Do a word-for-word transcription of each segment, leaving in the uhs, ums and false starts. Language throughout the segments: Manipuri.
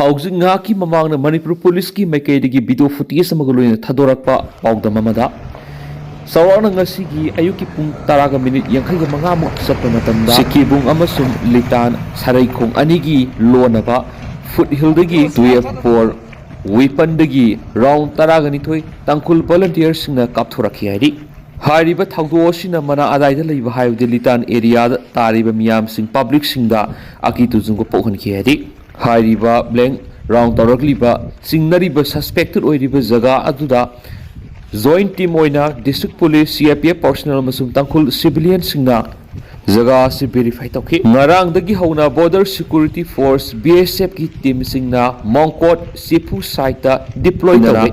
ꯍꯧꯖꯤꯛ ꯉꯥꯏꯍꯥꯛꯀꯤ ꯃꯃꯥꯡꯗ ꯃꯅꯤꯄꯨꯔ ꯄꯨꯂꯤꯁꯀꯤ ꯃꯥꯏꯀꯩꯗꯒꯤ ꯚꯤꯗꯤꯑꯣ ꯐꯨꯇꯦꯖ ꯑꯃꯒ ꯂꯣꯏꯅꯅ ꯊꯥꯗꯣꯔꯛꯄ ꯄꯥꯎꯗꯝ ꯑꯃꯗ, ꯆꯥꯎꯔꯥꯛꯅ ꯉꯁꯤꯒꯤ ꯑꯌꯨꯛꯀꯤ ꯄꯨꯡ ꯇꯔꯥꯒ ꯃꯤꯅꯤꯠ ꯌꯥꯡꯈꯩꯒ ꯃꯉꯥꯃꯨꯛ ꯆꯠꯄ ꯃꯇꯝꯗ, ꯁꯤꯀꯤꯕꯨꯡ ꯑꯃꯁꯨꯡ ꯂꯤꯇꯥꯟ ꯁꯔꯩꯈꯣꯡ ꯑꯅꯤꯒꯤ ꯂꯣꯟꯅꯕ ꯐꯨꯠ ꯍꯤꯜꯗꯒꯤ ꯇꯨꯌꯦꯜꯐ ꯕꯣꯔ ꯋꯤꯄꯟꯗꯒꯤ ꯔꯥꯎꯟ ꯇꯔꯥꯒ ꯅꯤꯊꯣꯏ ꯇꯥꯡꯈꯨꯜ ꯚꯣꯂꯟꯇꯤꯌꯔꯁꯤꯡꯅ ꯀꯥꯞꯊꯣꯔꯛꯈꯤ ꯍꯥꯏꯔꯤ꯫ ꯍꯥꯏꯔꯤꯕ ꯊꯧꯗꯣꯛ ꯑꯁꯤꯅ ꯃꯅꯥ ꯑꯗꯥꯏꯗ ꯂꯩꯕ, ꯍꯥꯏꯕꯗꯤ ꯂꯤꯇꯥꯟ ꯑꯦꯔꯤꯌꯥꯗ ꯇꯥꯔꯤꯕ ꯃꯤꯌꯥꯝꯁꯤꯡ, ꯄꯕ꯭ꯂꯤꯛꯁꯤꯡꯗ ꯑꯀꯤ ꯇꯨꯖꯨꯡꯕ ꯄꯣꯛꯍꯟꯈꯤ ꯍꯥꯏꯔꯤ꯫ ꯍꯥꯏꯔꯤꯕ ꯕ꯭ꯂꯦꯡ ꯔꯥꯎꯟ ꯇꯧꯔꯛꯂꯤꯕ, ꯆꯤꯡꯅꯔꯤꯕ ꯁꯁꯄꯦꯛꯇꯦꯠ ꯑꯣꯏꯔꯤꯕ ꯖꯒꯥ ꯑꯗꯨꯗ ꯖꯣꯏꯟꯠ ꯇꯤꯝ ꯑꯣꯏꯅ ꯗꯤꯁꯇ꯭ꯔꯤꯛ ꯄꯨꯂꯤꯁ, ꯁꯤ ꯑꯥꯔ ꯄꯤ ꯑꯦꯐ ꯄꯥꯔꯁꯣꯅꯦꯜ ꯑꯃꯁꯨꯡ ꯇꯥꯡꯈꯨꯜ ꯁꯤꯚꯤꯂꯤꯌꯟꯁꯤꯡꯅ ꯖꯒꯥ ꯑꯁꯤ ꯚꯦꯔꯤꯐꯥꯏ ꯇꯧꯈꯤ꯫ ꯉꯔꯥꯡꯗꯒꯤ ꯍꯧꯅ ꯕꯣꯔꯗꯔ ꯁꯦꯀ꯭ꯌꯨꯔꯤꯇꯤ ꯐꯣꯔꯁ, ꯕꯤ ꯑꯦꯁ ꯑꯦꯐꯀꯤ ꯇꯤꯝꯁꯤꯡꯅ ꯃꯣꯡꯀꯣꯠ ꯆꯤꯐꯨ ꯁꯥꯏꯠꯇ ꯗꯤꯄ꯭ꯂꯣꯏ ꯇꯧꯔꯦ꯫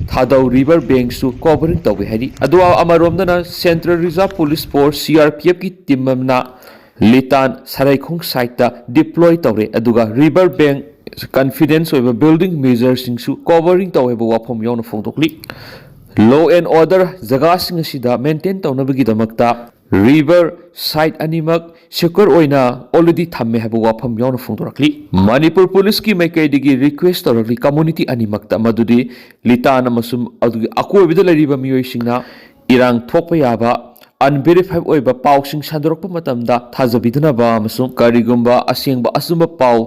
ꯊꯥꯗꯧ ꯔꯤꯚꯔ ꯕꯦꯡꯁꯨ ꯀꯣꯚꯔꯤꯡ ꯇꯧꯏ ꯍꯥꯏꯔꯤ꯫ ꯑꯗꯨꯒ ꯑꯃꯔꯣꯝꯗꯅ central reserve police force, C R P ꯑꯦꯐꯀꯤ ꯇꯤꯝ ꯑꯃꯅ ꯂꯤꯇꯥꯟ ꯁꯔꯩꯈꯣꯡ ꯁꯥꯏꯠꯇ ꯗꯤꯄ꯭ꯂꯣꯏ ꯇꯧꯔꯦ꯫ ꯑꯗꯨꯒ ꯔꯤꯚꯔ ꯕꯦꯡ ꯀꯟꯐꯤꯗꯦꯟꯁ ꯑꯣꯏꯕ ꯕꯤꯜꯗꯤꯡ ꯃꯦꯖꯔꯁꯤꯡꯁꯨ ꯀꯣꯚꯔꯤꯡ ꯇꯧꯋꯦꯕ ꯋꯥꯐꯝ ꯌꯥꯎꯅ ꯐꯣꯡꯗꯣꯛꯂꯤ꯫ ꯂꯣ ꯑꯦꯟ ꯑꯣꯔꯗꯔ ꯖꯒꯥꯁꯤꯡ ꯑꯁꯤꯗ ꯃꯦꯟꯇꯦꯟ ꯇꯧꯅꯕꯒꯤꯗꯃꯛꯇ ꯔꯤꯚꯔ ꯁꯥꯏꯠ ꯑꯅꯤꯃꯛ ꯁꯦꯀ꯭ꯌꯨꯔ ꯑꯣꯏꯅ ꯑꯣꯜꯔꯦꯗꯤ ꯊꯝꯃꯦ ꯍꯥꯏꯕ ꯋꯥꯐꯝ ꯌꯥꯎꯅ ꯐꯣꯡꯗꯣꯔꯛꯂꯤ꯫ ꯃꯅꯤꯄꯨꯔ ꯄꯨꯂꯤꯁꯀꯤ ꯃꯥꯏꯀꯩꯗꯒꯤ ꯔꯤꯀ꯭ꯋꯦꯁ ꯇꯧꯔꯛꯂꯤ, ꯀꯝꯃꯨꯅꯤꯇꯤ ꯑꯅꯤꯃꯛꯇ, ꯃꯗꯨꯗꯤ ꯂꯤꯇꯥꯟ ꯑꯃꯁꯨꯡ ꯑꯗꯨꯒꯤ ꯑꯀꯣꯏꯕꯗ ꯂꯩꯔꯤꯕ ꯃꯤꯑꯣꯏꯁꯤꯡꯅ ꯏꯔꯥꯡ ꯊꯣꯛꯄ ꯌꯥꯕ ꯑꯟꯚꯦꯔꯤꯐꯥꯏꯕ ꯑꯣꯏꯕ ꯄꯥꯎꯁꯤꯡ ꯁꯟꯗꯣꯔꯛꯄ ꯃꯇꯝꯗ ꯊꯥꯖꯕꯤꯗꯅꯕ ꯑꯃꯁꯨꯡ ꯀꯔꯤꯒꯨꯝꯕ ꯑꯁꯦꯡꯕ ꯑꯆꯨꯝꯕ ꯄꯥꯎ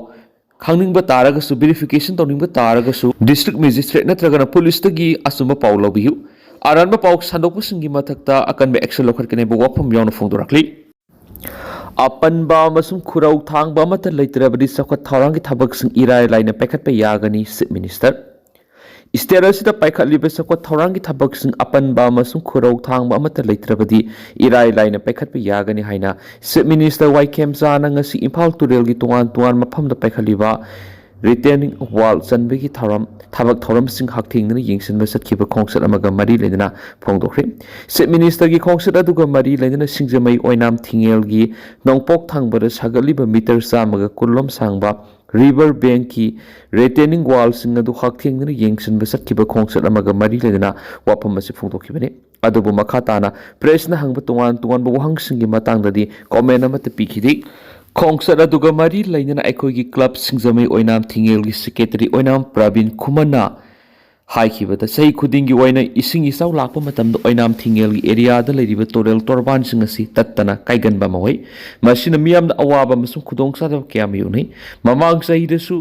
ꯈꯪꯅꯤꯡꯕ ꯇꯥꯔꯒꯁꯨ, ꯚꯦꯔꯤꯐꯤꯀꯦꯁꯟ ꯇꯧꯅꯤꯡꯕ ꯇꯥꯔꯒꯁꯨ, ꯗꯤꯁꯇ꯭ꯔꯤꯛ ꯃꯦꯖꯤꯁꯇ꯭ꯔꯦꯠ ꯅꯠꯇ꯭ꯔꯒꯅ ꯄꯨꯂꯤꯁꯇꯒꯤ ꯑꯆꯨꯝꯕ ꯄꯥꯎ ꯂꯧꯕꯤꯌꯨ꯫ ꯑꯔꯥꯟꯕ ꯄꯥꯎ ꯁꯟꯗꯣꯛꯄꯁꯤꯡꯒꯤ ꯃꯊꯛꯇ ꯑꯀꯟꯕ ꯑꯦꯛꯁꯟ ꯂꯧꯈꯠꯀꯅꯤ ꯍꯥꯏꯕ ꯋꯥꯐꯝ ꯌꯥꯎꯅ ꯐꯣꯡꯗꯣꯔꯛꯂꯤ꯫ ꯑꯄꯟꯕ ꯑꯃꯁꯨꯡ ꯈꯨꯔꯧ ꯊꯥꯡꯕ ꯑꯃꯠꯇ ꯂꯩꯇ꯭ꯔꯕꯗꯤ ꯆꯥꯎꯈꯠ ꯊꯧꯔꯥꯡꯒꯤ ꯊꯕꯛꯁꯤꯡ ꯏꯔꯥꯏ ꯂꯥꯏꯅ ꯄꯥꯏꯈꯠꯄ ꯌꯥꯒꯅꯤ, ꯆꯤꯐ ꯃꯤꯅꯤꯁꯇꯔ꯫ ꯁ꯭ꯇꯦꯠ ꯑꯁꯤꯗ ꯄꯥꯏꯈꯠꯂꯤꯕ ꯆꯥꯎꯈꯠ ꯊꯧꯔꯥꯡꯒꯤ ꯊꯕꯛꯁꯤꯡ ꯑꯄꯟꯕ ꯑꯃꯁꯨꯡ ꯈꯨꯔꯧ ꯊꯥꯡꯕ ꯑꯃꯠꯇ ꯂꯩꯇ꯭ꯔꯕꯗꯤ ꯏꯔꯥꯏ ꯂꯥꯏꯅ ꯄꯥꯏꯈꯠꯄ ꯌꯥꯒꯅꯤ ꯍꯥꯏꯅ ꯆꯤꯐ ꯃꯤꯅꯤꯁꯇꯔ ꯋꯥꯏ ꯈꯦꯝꯆꯥꯅ ꯉꯁꯤ ꯏꯝꯐꯥꯜ ꯇꯨꯔꯦꯜꯒꯤ ꯇꯣꯉꯥꯟ ꯇꯣꯉꯥꯟꯕ ꯃꯐꯝꯗ ꯄꯥꯏꯈꯠꯂꯤꯕ ꯔꯤꯇꯦꯅꯤꯡ ꯋꯥꯜ ꯆꯟꯕꯒꯤ ꯊꯧꯔꯝ, ꯊꯕꯛ ꯊꯧꯔꯝꯁꯤꯡ ꯍꯛꯊꯦꯡꯅꯅ ꯌꯦꯡꯁꯤꯟꯕ ꯆꯠꯈꯤꯕ ꯈꯣꯡꯆꯠ ꯑꯃꯒ ꯃꯔꯤ ꯂꯩꯅꯅ ꯐꯣꯡꯗꯣꯛꯈ꯭ꯔꯦ꯫ ꯆꯤꯐ ꯃꯤꯅꯤꯁꯇꯔꯒꯤ ꯈꯣꯡꯆꯠ ꯑꯗꯨꯒ ꯃꯔꯤ ꯂꯩꯅꯅ ꯁꯤꯡꯖꯃꯩ ꯑꯣꯏꯅꯥꯝ ꯊꯤꯡꯉꯦꯜꯒꯤ ꯅꯣꯡꯄꯣꯛ ꯊꯪꯕꯗ ꯁꯥꯒꯠꯂꯤꯕ ꯃꯤꯇꯔ ꯆꯥꯝꯃꯒ ꯀꯨꯟꯂꯣꯝ ꯁꯥꯡꯕ ꯔꯤꯚꯔ ꯕꯦꯡꯀꯤ ꯔꯤꯇꯦꯅꯤꯡ ꯋꯥꯜꯁꯤꯡ ꯑꯗꯨ ꯍꯛꯊꯦꯡꯅꯅ ꯌꯦꯡꯁꯤꯟꯕ ꯆꯠꯈꯤꯕ ꯈꯣꯡꯆꯠ ꯑꯃꯒ ꯃꯔꯤ ꯂꯩꯅꯅ ꯋꯥꯐꯝ ꯑꯁꯤ ꯐꯣꯡꯗꯣꯛꯈꯤꯕꯅꯤ꯫ ꯑꯗꯨꯕꯨ ꯃꯈꯥ ꯇꯥꯅ ꯄ꯭ꯔꯦꯁꯅ ꯍꯪꯕ ꯇꯣꯉꯥꯟ ꯇꯣꯉꯥꯟꯕ ꯋꯥꯍꯪꯁꯤꯡꯒꯤ ꯃꯇꯥꯡꯗꯗꯤ ꯀꯣꯃꯦꯟ ꯑꯃꯠꯇ ꯄꯤꯈꯤꯗꯦ꯫ ꯈꯣꯡꯆꯠ ꯑꯗꯨꯒ ꯃꯔꯤ ꯂꯩꯅꯅ ꯑꯩꯈꯣꯏꯒꯤ ꯀ꯭ꯂꯕ ꯁꯤꯡꯖꯃꯩ ꯑꯣꯏꯅꯥꯝ ꯊꯤꯡꯉꯦꯜꯒꯤ ꯁꯦꯀ꯭ꯔꯦꯇꯔꯤ ꯑꯣꯏꯅꯥꯝ ꯄ꯭ꯔꯕꯤꯟ ꯈꯨꯃꯟꯅ ꯍꯥꯏꯈꯤꯕꯗ, ꯆꯍꯤ ꯈꯨꯗꯤꯡꯒꯤ ꯑꯣꯏꯅ ꯏꯁꯤꯡ ꯏꯆꯥꯎ ꯂꯥꯛꯄ ꯃꯇꯝꯗ ꯑꯣꯏꯅꯥꯝ ꯊꯤꯡꯉꯦꯜꯒꯤ ꯑꯦꯔꯤꯌꯥꯗ ꯂꯩꯔꯤꯕ ꯇꯨꯔꯦꯜ ꯇꯣꯔꯕꯥꯟꯁꯤꯡ ꯑꯁꯤ ꯇꯠꯇꯅ ꯀꯥꯏꯒꯟꯕ ꯑꯃ ꯑꯣꯏ꯫ ꯃꯁꯤꯅ ꯃꯤꯌꯥꯝꯗ ꯑꯋꯥꯕ ꯑꯃꯁꯨꯡ ꯈꯨꯗꯣꯡꯆꯥꯗꯕ ꯀꯌꯥ ꯃꯥꯌꯣꯛꯅꯩ꯫ ꯃꯃꯥꯡ ꯆꯍꯤꯗꯁꯨ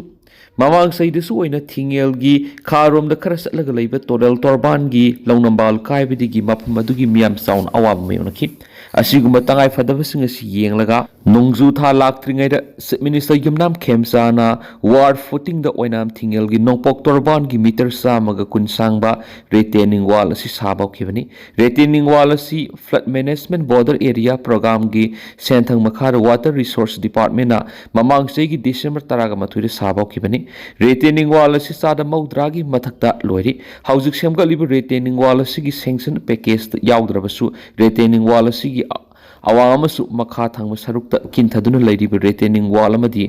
ꯃꯃꯥꯡ ꯆꯍꯤꯗꯁꯨ ꯑꯣꯏꯅ ꯊꯤꯡꯉꯦꯜꯒꯤ ꯈꯥꯔꯣꯝꯗ ꯈꯔ ꯆꯠꯂꯒ ꯂꯩꯕ ꯇꯣꯔꯦꯜ ꯇꯣꯔꯕꯥꯟꯒꯤ ꯂꯧꯅꯝꯕꯥꯜ ꯀꯥꯏꯕꯗꯒꯤ ꯃꯐꯝ ꯑꯗꯨꯒꯤ ꯃꯤꯌꯥꯝ ꯆꯥꯎꯅ ꯑꯋꯥꯕ ꯃꯥꯌꯣꯛꯅꯈꯤ꯫ ꯑꯁꯤꯒꯨꯝꯕ ꯇꯉꯥꯏꯐꯗꯕꯁꯤꯡ ꯑꯁꯤ ꯌꯦꯡꯂꯒ ꯅꯣꯡꯖꯨ ꯊꯥ ꯂꯥꯛꯇ꯭ꯔꯤꯉꯩꯗ ꯆꯤꯐ ꯃꯤꯅꯤꯁꯇꯔ ꯌꯨꯝꯅꯥꯝ ꯈꯦꯝꯆꯥꯅ ꯋꯥꯔ ꯐꯨꯇꯤꯡꯗ ꯑꯣꯏꯅꯥꯝ ꯊꯤꯡꯉꯦꯜꯒꯤ ꯅꯣꯡꯄꯣꯛ ꯇꯣꯔꯕꯥꯟꯒꯤ ꯃꯤꯇꯔ ꯆꯥꯝꯃꯒ ꯀꯨꯟ ꯁꯥꯡꯕ ꯔꯤꯇꯦꯅꯤꯡ ꯋꯥꯜ ꯑꯁꯤ ꯁꯥꯕ ꯍꯧꯈꯤꯕꯅꯤ꯫ ꯔꯤꯇꯦꯅꯤꯡ ꯋꯥꯜ ꯑꯁꯤ ꯐ꯭ꯂꯗ ꯃꯦꯅꯦꯖꯃꯦꯟꯠ ꯕꯣꯔꯗꯔ ꯑꯦꯔꯤꯌꯥ ꯄ꯭ꯔꯣꯒ꯭ꯔꯥꯝꯒꯤ ꯁꯦꯟꯊꯪ ꯃꯈꯥꯗ ꯋꯥꯇꯔ ꯔꯤꯁꯣꯔꯁ ꯗꯤꯄꯥꯔꯠꯃꯦꯟꯠꯅ ꯃꯃꯥꯡ ꯆꯍꯤꯒꯤ ꯗꯤꯁꯦꯝꯕꯔ ꯇꯔꯥꯒ ꯃꯥꯊꯣꯏꯗ ꯁꯥꯕ ꯍꯧꯈꯤꯕꯅꯤ꯫ ꯔꯤꯇꯦꯅꯤꯡ ꯋꯥꯜ ꯑꯁꯤ ꯆꯥꯗ ꯃꯧꯗ꯭ꯔꯥꯒꯤ ꯃꯊꯛꯇ ꯂꯣꯏꯔꯤ꯫ ꯍꯧꯖꯤꯛ ꯁꯦꯝꯒꯠꯂꯤꯕ ꯔꯤꯇꯦꯅꯤꯡ ꯋꯥꯜ ꯑꯁꯤꯒꯤ ꯁꯦꯡꯁꯟ ꯄꯦꯀꯦꯖꯇ ꯌꯥꯎꯗ꯭ꯔꯕꯁꯨ, ꯔꯤꯇꯦꯅꯤꯡ ꯋꯥꯜ ꯑꯁꯤꯒꯤ ꯑꯋꯥꯡ ꯑꯃꯁꯨꯡ ꯃꯈꯥ ꯊꯪꯕ ꯁꯔꯨꯛꯇ ꯀꯤꯟꯊꯗꯨꯅ ꯂꯩꯔꯤꯕ ꯔꯤꯇꯦꯅꯤꯡ ꯋꯥꯜ ꯑꯃꯗꯤ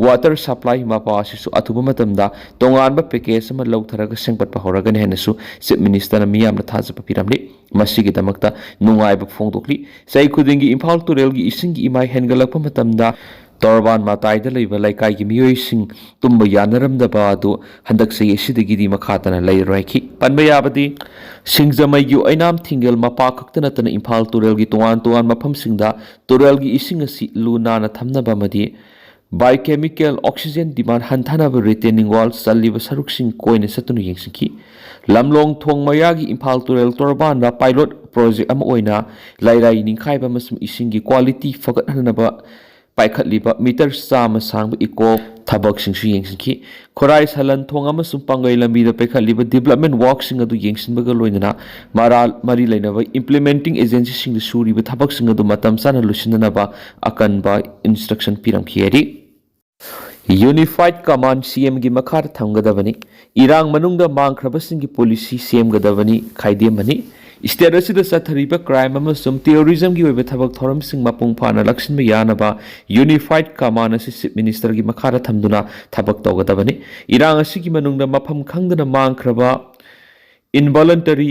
ꯋꯥꯇꯔ ꯁꯄ꯭ꯂꯥꯏ ꯃꯄꯥ ꯑꯁꯤꯁꯨ ꯑꯊꯨꯕ ꯃꯇꯝꯗ ꯇꯣꯉꯥꯟꯕ ꯄꯦꯀꯦꯖ ꯑꯃ ꯂꯧꯊꯔꯒ ꯁꯦꯝꯒꯠꯄ ꯍꯧꯔꯒꯅꯤ ꯍꯥꯏꯅꯁꯨ ꯆꯤꯐ ꯃꯤꯅꯤꯁꯇꯔꯅ ꯃꯤꯌꯥꯝꯗ ꯊꯥꯖꯕ ꯄꯤꯔꯝꯂꯤ꯫ ꯃꯁꯤꯒꯤꯗꯃꯛꯇ ꯅꯨꯡꯉꯥꯏꯕ ꯐꯣꯡꯗꯣꯛꯂꯤ꯫ ꯆꯍꯤ ꯈꯨꯗꯤꯡꯒꯤ ꯏꯝꯐꯥꯜ ꯇꯨꯔꯦꯜꯒꯤ ꯏꯁꯤꯡꯒꯤ ꯏꯃꯥꯏ ꯍꯦꯟꯒꯠꯂꯛꯄ ꯃꯇꯝꯗ ꯇꯣꯔꯕꯥꯟ ꯃꯇꯥꯏꯗ ꯂꯩꯕ ꯂꯩꯀꯥꯏꯒꯤ ꯃꯤꯑꯣꯏꯁꯤꯡ ꯇꯨꯝꯕ ꯌꯥꯅꯔꯝꯗꯕ ꯑꯗꯨ ꯍꯟꯗꯛ ꯆꯍꯤ ꯑꯁꯤꯗꯒꯤꯗꯤ ꯃꯈꯥ ꯇꯥꯅ ꯂꯩꯔꯔꯣꯏ ꯍꯥꯏꯈꯤ꯫ ꯄꯟꯕ ꯌꯥꯕꯗꯤ, ꯁꯤꯡꯖꯃꯩꯒꯤ ꯑꯣꯏꯅꯥꯝ ꯊꯤꯡꯒꯦꯜ ꯃꯄꯥ ꯈꯛꯇ ꯅꯠꯇꯅ ꯏꯝꯐꯥꯜ ꯇꯨꯔꯦꯜꯒꯤ ꯇꯣꯉꯥꯟ ꯇꯣꯉꯥꯟꯕ ꯃꯐꯝꯁꯤꯡꯗ ꯇꯨꯔꯦꯜꯒꯤ ꯏꯁꯤꯡ ꯑꯁꯤ ꯂꯨ ꯅꯥꯟꯅ ꯊꯝꯅꯕ ꯑꯃꯗꯤ ꯕꯥꯏꯑꯣꯀꯦꯃꯤꯀꯦꯜ ꯑꯣꯛꯁꯤꯖꯦꯟ ꯗꯤꯃꯥꯟ ꯍꯟꯊꯅꯕ ꯔꯤꯇꯦꯅꯤꯡ ꯋꯥꯜ ꯆꯜꯂꯤꯕ ꯁꯔꯨꯛꯁꯤꯡ ꯀꯣꯏꯅ ꯆꯠꯇꯨꯅ ꯌꯦꯡꯁꯤꯟꯈꯤ꯫ ꯂꯝꯂꯣꯡ ꯊꯣꯡ ꯃꯌꯥꯒꯤ ꯏꯝꯐꯥꯜ ꯇꯨꯔꯦꯜ ꯇꯣꯔꯕꯥꯟꯗ ꯄꯥꯏꯂꯣꯠ ꯄ꯭ꯔꯣꯖꯦꯛ ꯑꯃ ꯑꯣꯏꯅ ꯂꯩꯔꯥꯏ ꯅꯤꯡꯈꯥꯏꯕ ꯑꯃꯁꯨꯡ ꯏꯁꯤꯡꯒꯤ ꯀ꯭ꯋꯥꯂꯤꯇꯤ ꯐꯒꯠꯍꯟꯅꯕ ꯄꯥꯏꯈꯠꯂꯤꯕ ꯃꯤꯇꯔ ꯆꯥꯝꯃ ꯁꯥꯡꯕ ꯏꯀꯣ ꯊꯕꯛꯁꯤꯡꯁꯨ ꯌꯦꯡꯁꯤꯟꯈꯤ꯫ ꯈꯨꯔꯥꯏ ꯁꯂꯟ ꯊꯣꯡ ꯑꯃꯁꯨꯡ ꯄꯥꯡꯒꯩ ꯂꯝꯕꯤꯗ ꯄꯥꯏꯈꯠꯂꯤꯕ ꯗꯤꯕꯂꯞꯃꯦꯟ ꯋꯥꯔꯛꯁꯤꯡ ꯑꯗꯨ ꯌꯦꯡꯁꯤꯟꯕꯒ ꯂꯣꯏꯅꯅ ꯃꯔꯥꯜ ꯃꯔꯤ ꯂꯩꯅꯕ ꯏꯝꯄ꯭ꯂꯤꯃꯦꯟꯇꯤꯡ ꯑꯦꯖꯦꯟꯁꯤꯁꯤꯡꯗ ꯁꯨꯔꯤꯕ ꯊꯕꯛꯁꯤꯡ ꯑꯗꯨ ꯃꯇꯝ ꯆꯥꯅ ꯂꯣꯏꯁꯤꯟꯅꯅꯕ ꯑꯀꯟꯕ ꯏꯟꯁꯇ꯭ꯔꯛꯁꯟ ꯄꯤꯔꯝꯈꯤ ꯍꯥꯏꯔꯤ꯫ ꯌꯨꯅꯤꯐꯥꯏꯗ ꯀꯃꯥꯟꯗ ꯁꯤꯑꯦꯝꯒꯤ ꯃꯈꯥꯗ ꯊꯝꯒꯗꯕꯅꯤ꯫ ꯏꯔꯥꯡ ꯃꯅꯨꯡꯗ ꯃꯥꯡꯈ꯭ꯔꯕꯁꯤꯡꯒꯤ ꯄꯣꯂꯤꯁꯤ ꯁꯦꯝꯒꯗꯕꯅꯤ, ꯈꯥꯏꯗꯦꯝꯕꯅꯤ꯫ ꯁ꯭ꯇꯦꯠ ꯑꯁꯤꯗ ꯆꯠꯊꯔꯤꯕ ꯀ꯭ꯔꯥꯏꯝ ꯑꯃꯁꯨꯡ ꯇꯦꯔꯣꯔꯤꯖꯝꯒꯤ ꯑꯣꯏꯕ ꯊꯕꯛ ꯊꯧꯔꯝꯁꯤꯡ ꯃꯄꯨꯡ ꯐꯥꯅ ꯂꯥꯛꯁꯤꯟꯕ ꯌꯥꯅꯕ ꯌꯨꯅꯤꯐꯥꯏꯗ ꯀꯃꯥꯟꯗ ꯑꯁꯤ ꯆꯤꯐ ꯃꯤꯅꯤꯁꯇꯔꯒꯤ ꯃꯈꯥꯗ ꯊꯝꯗꯨꯅ ꯊꯕꯛ ꯇꯧꯒꯗꯕꯅꯤ꯫ ꯏꯔꯥꯡ ꯑꯁꯤꯒꯤ ꯃꯅꯨꯡꯗ ꯃꯐꯝ ꯈꯪꯗꯅ ꯃꯥꯡꯈ꯭ꯔꯕ, ꯏꯟꯚꯣꯂꯟꯇꯔꯤ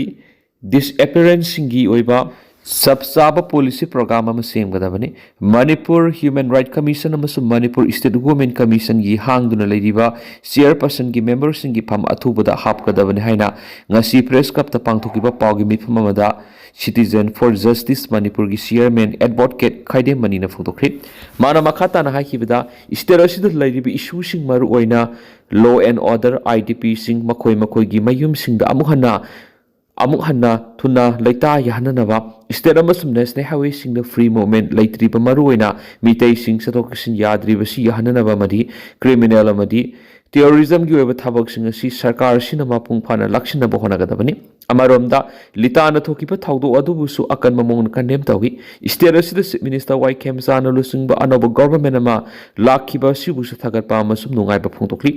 ꯗꯤꯁꯑꯦꯄꯤꯌꯔꯦꯟꯁꯁꯤꯡꯒꯤ ꯑꯣꯏꯕ ꯆꯞ ꯆꯥꯕ ꯄꯣꯂꯤꯁꯤ ꯄ꯭ꯔꯣꯒ꯭ꯔꯥꯝ ꯑꯃ ꯁꯦꯝꯒꯗꯕꯅꯤ꯫ ꯃꯅꯤꯄꯨꯔ ꯍ꯭ꯌꯨꯃꯦꯟ ꯔꯥꯏꯠ ꯀꯃꯤꯁꯟ ꯑꯃꯁꯨꯡ ꯃꯅꯤꯄꯨꯔ ꯁ꯭ꯇꯦꯠ ꯋꯨꯃꯦꯟ ꯀꯃꯤꯁꯟꯒꯤ ꯍꯥꯡꯗꯨꯅ ꯂꯩꯔꯤꯕ ꯆꯤꯌꯔꯄꯔꯁꯟꯒꯤ ꯃꯦꯝꯕꯔꯁꯤꯡꯒꯤ ꯐꯝ ꯑꯊꯨꯕꯗ ꯍꯥꯞꯀꯗꯕꯅꯤ ꯍꯥꯏꯅ ꯉꯁꯤ ꯄ꯭ꯔꯦꯁ ꯀ꯭ꯂꯕꯇ ꯄꯥꯡꯊꯣꯛꯈꯤꯕ ꯄꯥꯎꯒꯤ ꯃꯤꯐꯝ ꯑꯃꯗ Citizen for Justice ꯃꯅꯤꯄꯨꯔꯒꯤ ꯆꯤꯌꯔꯃꯦꯟ ꯑꯦꯗꯚꯣꯀꯦꯠ ꯈꯥꯏꯗꯦꯝ ꯃꯅꯤꯅ ꯐꯣꯡꯗꯣꯛꯈ꯭ꯔꯤ꯫ ꯃꯥꯅ ꯃꯈꯥ ꯇꯥꯅ ꯍꯥꯏꯈꯤꯕꯗ, ꯁ꯭ꯇꯦꯠ ꯑꯁꯤꯗ ꯂꯩꯔꯤꯕ ꯏꯁꯨꯁꯤꯡ, ꯃꯔꯨꯑꯣꯏꯅ law and order, IDPꯁꯤꯡ ꯃꯈꯣꯏ ꯃꯈꯣꯏꯒꯤ ꯃꯌꯨꯝꯁꯤꯡꯗ ꯑꯃꯨꯛ ꯍꯟꯅ ꯑꯃꯨꯛ ꯍꯟꯅ ꯊꯨꯅ ꯂꯩꯇꯥ ꯌꯥꯍꯟꯅꯅꯕ, ꯁ꯭ꯇꯦꯠ ꯑꯃꯁꯨꯡ ꯅꯦꯁꯅꯦꯜ ꯍꯥꯏꯋꯦꯁꯤꯡꯗ ꯐ꯭ꯔꯤ ꯃꯨꯚꯃꯦꯟꯠ ꯂꯩꯇ꯭ꯔꯤꯕ, ꯃꯔꯨꯑꯣꯏꯅ ꯃꯤꯇꯩꯁꯤꯡ ꯆꯠꯊꯣꯛ ꯆꯠꯁꯤꯟ ꯌꯥꯗ꯭ꯔꯤꯕꯁꯤ ꯌꯥꯍꯟꯅꯅꯕ ꯑꯃꯗꯤ ꯀ꯭ꯔꯤꯃꯤꯅꯦꯜ ꯑꯃꯗꯤ ꯇꯦꯔꯣꯔꯤꯖꯝꯒꯤ ꯑꯣꯏꯕ ꯊꯕꯛꯁꯤꯡ ꯑꯁꯤ ꯁꯔꯀꯥꯔ ꯑꯁꯤꯅ ꯃꯄꯨꯡ ꯐꯥꯅ ꯂꯥꯛꯁꯤꯟꯅꯕ ꯍꯣꯠꯅꯒꯗꯕꯅꯤ꯫ ꯑꯃꯔꯣꯝꯗ, ꯂꯤꯇꯥꯅ ꯊꯣꯛꯈꯤꯕ ꯊꯧꯗꯣꯛ ꯑꯗꯨꯕꯨꯁꯨ ꯑꯀꯟꯕ ꯃꯑꯣꯡꯗ ꯀꯟꯗꯦꯝ ꯇꯧꯏ꯫ ꯁ꯭ꯇꯦꯠ ꯑꯁꯤꯗ ꯆꯤꯐ ꯃꯤꯅꯤꯁꯇꯔ ꯋꯥꯏ ꯈꯦꯝꯆꯥꯟꯅ ꯂꯨꯆꯤꯡꯕ ꯑꯅꯧꯕ ꯒꯣꯚꯔꯟꯃꯦꯟꯠ ꯑꯃ ꯂꯥꯛꯈꯤꯕ ꯑꯁꯤꯕꯨꯁꯨ ꯊꯥꯒꯠꯄ ꯑꯃꯁꯨꯡ ꯅꯨꯡꯉꯥꯏꯕ ꯐꯣꯡꯗꯣꯛꯂꯤ꯫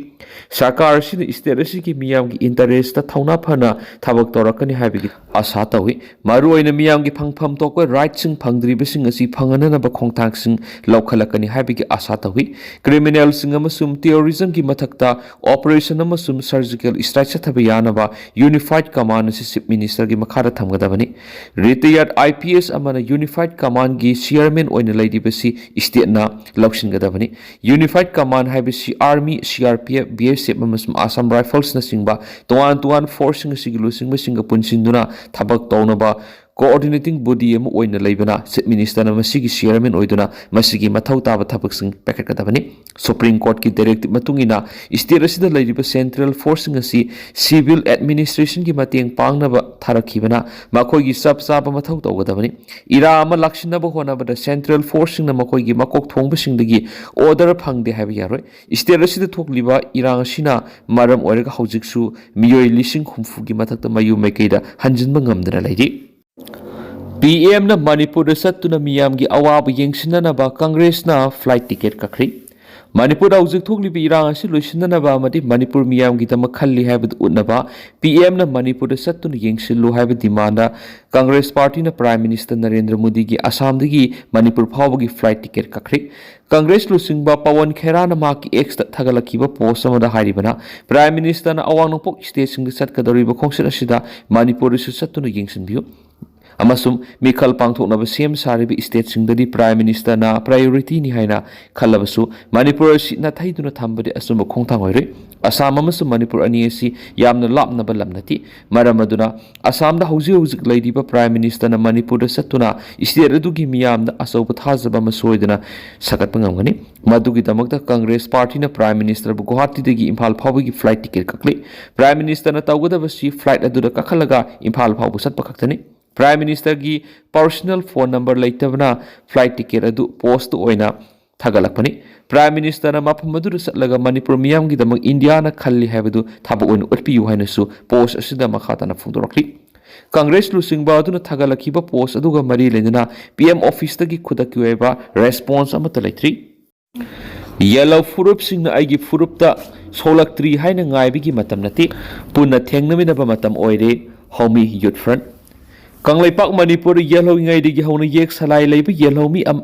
ꯁꯔꯀꯥꯔ ꯑꯁꯤꯅ ꯁ꯭ꯇꯦꯠ ꯑꯁꯤꯒꯤ ꯃꯤꯌꯥꯝꯒꯤ ꯏꯟꯇꯔꯦꯁꯇ ꯊꯧꯅꯥ ꯐꯅ ꯊꯕꯛ ꯇꯧꯔꯛꯀꯅꯤ ꯍꯥꯏꯕꯒꯤ ꯑꯥꯁꯥ ꯇꯧꯏ꯫ ꯃꯔꯨꯑꯣꯏꯅ ꯃꯤꯌꯥꯝꯒꯤ ꯐꯪꯐꯝ ꯊꯣꯛꯄ ꯔꯥꯏꯠꯁꯤꯡ ꯐꯪꯗ꯭ꯔꯤꯕꯁꯤꯡ ꯑꯁꯤ ꯐꯪꯍꯟꯅꯅꯕ ꯈꯣꯡꯊꯥꯡꯁꯤꯡ ꯂꯧꯈꯠꯂꯛꯀꯅꯤ ꯍꯥꯏꯕꯒꯤ ꯑꯥꯁꯥ ꯇꯧꯏ꯫ ꯀ꯭ꯔꯤꯃꯤꯅꯦꯜꯁꯤꯡ ꯑꯃꯁꯨꯡ ꯇꯦꯔꯣꯔꯤꯖꯝꯒꯤ ꯃꯊꯛꯇ ꯑꯣꯄꯔꯦꯁꯟ ꯑꯃꯁꯨꯡ ꯁꯔꯖꯤꯀꯦꯜ ꯁ꯭ꯇ꯭ꯔꯥꯏꯛ ꯆꯠꯊꯕ ꯌꯥꯅꯕ ꯌꯨꯅꯤꯐꯥꯏꯗ ꯀꯃꯥꯟ ꯑꯁꯤ ꯆꯤꯐ ꯃꯤꯅꯤꯁꯇꯔꯒꯤ ꯃꯈꯥꯗ ꯊꯝꯒꯗꯕꯅꯤ꯫ ꯔꯤꯇꯥꯌꯔꯗ IPS ꯑꯃꯅ ꯌꯨꯅꯤꯐꯥꯏꯗ ꯀꯃꯥꯟꯒꯤ ꯆꯤꯌꯔꯃꯦꯟ ꯑꯣꯏꯅ ꯂꯩꯔꯤꯕꯁꯤ ꯁ꯭ꯇꯦꯠꯅ ꯂꯧꯁꯤꯟꯒꯗꯕꯅꯤ꯫ ꯌꯨꯅꯤꯐꯥꯏꯗ ꯀꯃꯥꯟ ꯍꯥꯏꯕꯁꯤ ꯑꯥꯔꯃꯤ, CRPF, BSF ꯑꯃꯁꯨꯡ ꯑꯁꯥꯝ ꯔꯥꯏꯐꯜꯁꯅꯆꯤꯡꯕ ꯇꯣꯉꯥꯟ ꯇꯣꯉꯥꯟꯕ ꯐꯣꯔꯁꯁꯤꯡ ꯑꯁꯤꯒꯤ ꯂꯨꯆꯤꯡꯕꯁꯤꯡꯒ ꯄꯨꯟꯁꯤꯟꯗꯨꯅ ꯊꯕꯛ ꯇꯧꯅꯕ ꯀꯣꯑꯣꯔꯗꯤꯅꯦꯇꯤꯡ ꯕꯣꯗꯤ ꯑꯃ ꯑꯣꯏꯅ ꯂꯩꯕꯅ ꯆꯤꯐ ꯃꯤꯅꯤꯁꯇꯔꯅ ꯃꯁꯤꯒꯤ ꯆꯤꯌꯔꯃꯦꯟ ꯑꯣꯏꯗꯨꯅ ꯃꯁꯤꯒꯤ ꯃꯊꯧ ꯇꯥꯕ ꯊꯕꯛꯁꯤꯡ ꯄꯥꯏꯈꯠꯀꯗꯕꯅꯤ꯫ ꯁꯨꯄ꯭ꯔꯤꯝ ꯀꯣꯔꯠꯀꯤ ꯗꯥꯏꯔꯦꯛꯇꯤꯚ ꯃꯇꯨꯡ ꯏꯟꯅ ꯁ꯭ꯇꯦꯠ ꯑꯁꯤꯗ ꯂꯩꯔꯤꯕ ꯁꯦꯟꯇ꯭ꯔꯦꯜ ꯐꯣꯔꯁꯁꯤꯡ ꯑꯁꯤ ꯁꯤꯚꯤꯜ ꯑꯦꯗꯃꯤꯅꯤꯁꯇ꯭ꯔꯦꯁꯟꯒꯤ ꯃꯇꯦꯡ ꯄꯥꯡꯅꯕ ꯊꯥꯔꯛꯈꯤꯕꯅ ꯃꯈꯣꯏꯒꯤ ꯆꯞ ꯆꯥꯕ ꯃꯊꯧ ꯇꯧꯒꯗꯕꯅꯤ꯫ ꯏꯔꯥ ꯑꯃ ꯂꯥꯛꯁꯤꯟꯅꯕ ꯍꯣꯠꯅꯕꯗ ꯁꯦꯟꯇ꯭ꯔꯦꯜ ꯐꯣꯔꯁꯁꯤꯡꯅ ꯃꯈꯣꯏꯒꯤ ꯃꯀꯣꯛ ꯊꯣꯡꯕꯁꯤꯡꯗꯒꯤ ꯑꯣꯔꯗꯔ ꯐꯪꯗꯦ ꯍꯥꯏꯕ ꯌꯥꯔꯣꯏ꯫ ꯁ꯭ꯇꯦꯠ ꯑꯁꯤꯗ ꯊꯣꯛꯂꯤꯕ ꯏꯔꯥꯡ ꯑꯁꯤꯅ ꯃꯔꯝ ꯑꯣꯏꯔꯒ ꯍꯧꯖꯤꯛꯁꯨ ꯃꯤꯑꯣꯏ ꯂꯤꯁꯤꯡ ꯍꯨꯝꯐꯨꯒꯤ ꯃꯊꯛꯇ ꯃꯌꯨꯝ ꯃꯥꯏꯀꯩꯗ ꯍꯟꯖꯤꯟꯕ ꯉꯝꯗꯅ ꯂꯩꯔꯤ꯫ ꯄꯤ ꯑꯦꯝꯅ ꯃꯅꯤꯄꯨꯔꯗ ꯆꯠꯇꯨꯅ ꯃꯤꯌꯥꯝꯒꯤ ꯑꯋꯥꯕ ꯌꯦꯡꯁꯤꯟꯅꯅꯕ ꯀꯪꯒ꯭ꯔꯦꯁꯅ ꯐ꯭ꯂꯥꯏꯠ ꯇꯤꯀꯦꯠ ꯀꯛꯈ꯭ꯔꯤ꯫ ꯃꯅꯤꯄꯨꯔꯗ ꯍꯧꯖꯤꯛ ꯊꯣꯛꯂꯤꯕ ꯏꯔꯥꯡ ꯑꯁꯤ ꯂꯣꯏꯁꯤꯟꯅꯅꯕ ꯑꯃꯗꯤ ꯃꯅꯤꯄꯨꯔ ꯃꯤꯌꯥꯝꯒꯤꯗꯃꯛ ꯈꯜꯂꯤ ꯍꯥꯏꯕꯗꯨ ꯎꯠꯅꯕ ꯄꯤ ꯑꯦꯝꯅ ꯃꯅꯤꯄꯨꯔꯗ ꯆꯠꯇꯨꯅ ꯌꯦꯡꯁꯤꯜꯂꯨ ꯍꯥꯏꯕ ꯗꯤꯃꯥꯟꯗ ꯀꯪꯒ꯭ꯔꯦꯁ ꯄꯥꯔꯇꯤꯅ ꯄ꯭ꯔꯥꯏꯝ ꯃꯤꯅꯤꯁꯇꯔ ꯅꯔꯦꯟꯗ꯭ꯔ ꯃꯣꯗꯤꯒꯤ ꯑꯁꯥꯝꯗꯒꯤ ꯃꯅꯤꯄꯨꯔ ꯐꯥꯎꯕꯒꯤ ꯐ꯭ꯂꯥꯏꯠ ꯇꯤꯀꯦꯠ ꯀꯛꯈ꯭ꯔꯤ꯫ ꯀꯪꯒ꯭ꯔꯦꯁ ꯂꯨꯆꯤꯡꯕ ꯄꯋꯟ ꯈꯦꯔꯥꯅ ꯃꯍꯥꯛꯀꯤ ꯑꯦꯛꯁꯇ ꯊꯥꯒꯠꯂꯛꯈꯤꯕ ꯄꯣꯁ ꯑꯃꯗ ꯍꯥꯏꯔꯤꯕꯅ, ꯄ꯭ꯔꯥꯏꯝ ꯃꯤꯅꯤꯁꯇꯔꯅ ꯑꯋꯥꯡ ꯅꯣꯡꯄꯣꯛ ꯁ꯭ꯇꯦꯠꯁꯤꯡꯗ ꯆꯠꯀꯗꯧꯔꯤꯕ ꯈꯣꯡꯆꯠ ꯑꯁꯤꯗ ꯃꯅꯤꯄꯨꯔꯗꯁꯨ ꯆꯠꯇꯨꯅ ꯌꯦꯡꯁꯤꯟꯕꯤꯌꯨ꯫ ꯑꯃꯁꯨꯡ ꯃꯤꯈꯜ ꯄꯥꯡꯊꯣꯛꯅꯕ ꯁꯦꯝ ꯁꯥꯔꯤꯕ ꯁ꯭ꯇꯦꯠꯁꯤꯡꯗꯗꯤ ꯄ꯭ꯔꯥꯏꯝ ꯃꯤꯅꯤꯁꯇꯔꯅ ꯄ꯭ꯔꯥꯏꯌꯣꯔꯤꯇꯤꯅꯤ ꯍꯥꯏꯅ ꯈꯜꯂꯕꯁꯨ, ꯃꯅꯤꯄꯨꯔ ꯑꯁꯤ ꯅꯥꯊꯩꯗꯨꯅ ꯊꯝꯕꯗꯤ ꯑꯆꯨꯝꯕ ꯈꯣꯡꯊꯥꯡ ꯑꯣꯏꯔꯣꯏ꯫ ꯑꯁꯥꯝ ꯑꯃꯁꯨꯡ ꯃꯅꯤꯄꯨꯔ ꯑꯅꯤ ꯑꯁꯤ ꯌꯥꯝꯅ ꯂꯥꯞꯅꯕ ꯂꯝ ꯅꯠꯇꯦ꯫ ꯃꯔꯝ ꯑꯗꯨꯅ ꯑꯁꯥꯝꯗ ꯍꯧꯖꯤꯛ ꯍꯧꯖꯤꯛ ꯂꯩꯔꯤꯕ ꯄ꯭ꯔꯥꯏꯝ ꯃꯤꯅꯤꯁꯇꯔꯅ ꯃꯅꯤꯄꯨꯔꯗ ꯆꯠꯇꯨꯅ ꯁ꯭ꯇꯦꯠ ꯑꯗꯨꯒꯤ ꯃꯤꯌꯥꯝꯗ ꯑꯆꯧꯕ ꯊꯥꯖꯕ ꯑꯃ ꯁꯣꯏꯗꯅ ꯁꯥꯒꯠꯄ ꯉꯝꯒꯅꯤ꯫ ꯃꯗꯨꯒꯤꯗꯃꯛꯇ ꯀꯪꯒ꯭ꯔꯦꯁ ꯄꯥꯔꯇꯤꯅ ꯄ꯭ꯔꯥꯏꯝ ꯃꯤꯅꯤꯁꯇꯔꯕꯨ ꯒꯨꯋꯥꯍꯥꯇꯤꯗꯒꯤ ꯏꯝꯐꯥꯜ ꯐꯥꯎꯕꯒꯤ ꯐ꯭ꯂꯥꯏꯠ ꯇꯤꯀꯦꯠ ꯀꯛꯂꯤ꯫ ꯄ꯭ꯔꯥꯏꯝ ꯃꯤꯅꯤꯁꯇꯔꯅ ꯇꯧꯒꯗꯕꯁꯤ ꯐ꯭ꯂꯥꯏꯠ ꯑꯗꯨꯗ ꯀꯥꯈꯠꯂꯒ ꯏꯝꯐꯥꯜ ꯐꯥꯎꯕ ꯆꯠꯄ ꯈꯛꯇꯅꯤ꯫ ꯄ꯭ꯔꯥꯏꯝ ꯃꯤꯅꯤꯁꯇꯔꯒꯤ ꯄꯔꯁꯣꯅꯦꯜ ꯐꯣꯟ ꯅꯝꯕꯔ ꯂꯩꯇꯕꯅ ꯐ꯭ꯂꯥꯏꯠ ꯇꯤꯀꯦꯠ ꯑꯗꯨ ꯄꯣꯁꯇ ꯑꯣꯏꯅ ꯊꯥꯒꯠꯂꯛꯄꯅꯤ꯫ ꯄ꯭ꯔꯥꯏꯝ ꯃꯤꯅꯤꯁꯇꯔꯅ ꯃꯐꯝ ꯑꯗꯨꯗ ꯆꯠꯂꯒ ꯃꯅꯤꯄꯨꯔ ꯃꯤꯌꯥꯝꯒꯤꯗꯃꯛ ꯏꯟꯗꯤꯌꯥꯅ ꯈꯜꯂꯤ ꯍꯥꯏꯕꯗꯨ ꯊꯕꯛ ꯑꯣꯏꯅ ꯎꯠꯄꯤꯌꯨ ꯍꯥꯏꯅꯁꯨ ꯄꯣꯁ ꯑꯁꯤꯗ ꯃꯈꯥ ꯇꯥꯅ ꯐꯣꯡꯗꯣꯔꯛꯂꯤ꯫ ꯀꯪꯒ꯭ꯔꯦꯁ ꯂꯨꯆꯤꯡꯕ ꯑꯗꯨꯅ ꯊꯥꯒꯠꯂꯛꯈꯤꯕ ꯄꯣꯁ ꯑꯗꯨꯒ ꯃꯔꯤ ꯂꯩꯅꯅ ꯄꯤ ꯑꯦꯝ ꯑꯣꯐꯤꯁꯇꯒꯤ ꯈꯨꯗꯛꯀꯤ ꯑꯣꯏꯕ ꯔꯦꯁꯄꯣꯟꯁ ꯑꯃꯠꯇ ꯂꯩꯇ꯭ꯔꯤ꯫ ꯌꯦꯜꯍꯧ ꯐꯨꯔꯨꯞꯁꯤꯡꯅ ꯑꯩꯒꯤ ꯐꯨꯔꯨꯞꯇ ꯁꯣꯛꯂꯛꯇ꯭ꯔꯤ ꯍꯥꯏꯅ ꯉꯥꯏꯕꯒꯤ ꯃꯇꯝ ꯅꯠꯇꯦ, ꯄꯨꯟꯅ ꯊꯦꯡꯅꯃꯤꯟꯅꯕ ꯃꯇꯝ ꯑꯣꯏꯔꯦ, ꯍꯧꯃꯤ ꯌꯨꯠ ꯐ꯭ꯔꯟꯠ꯫ ꯀꯪꯂꯩꯄꯥꯛ ꯃꯅꯤꯄꯨꯔꯗ ꯌꯦꯜꯍꯧꯉꯩꯗꯒꯤ ꯍꯧꯅ ꯌꯦꯛ ꯁꯂꯥꯏ ꯂꯩꯕ ꯌꯦꯜꯍꯧꯃꯤ ꯑꯃ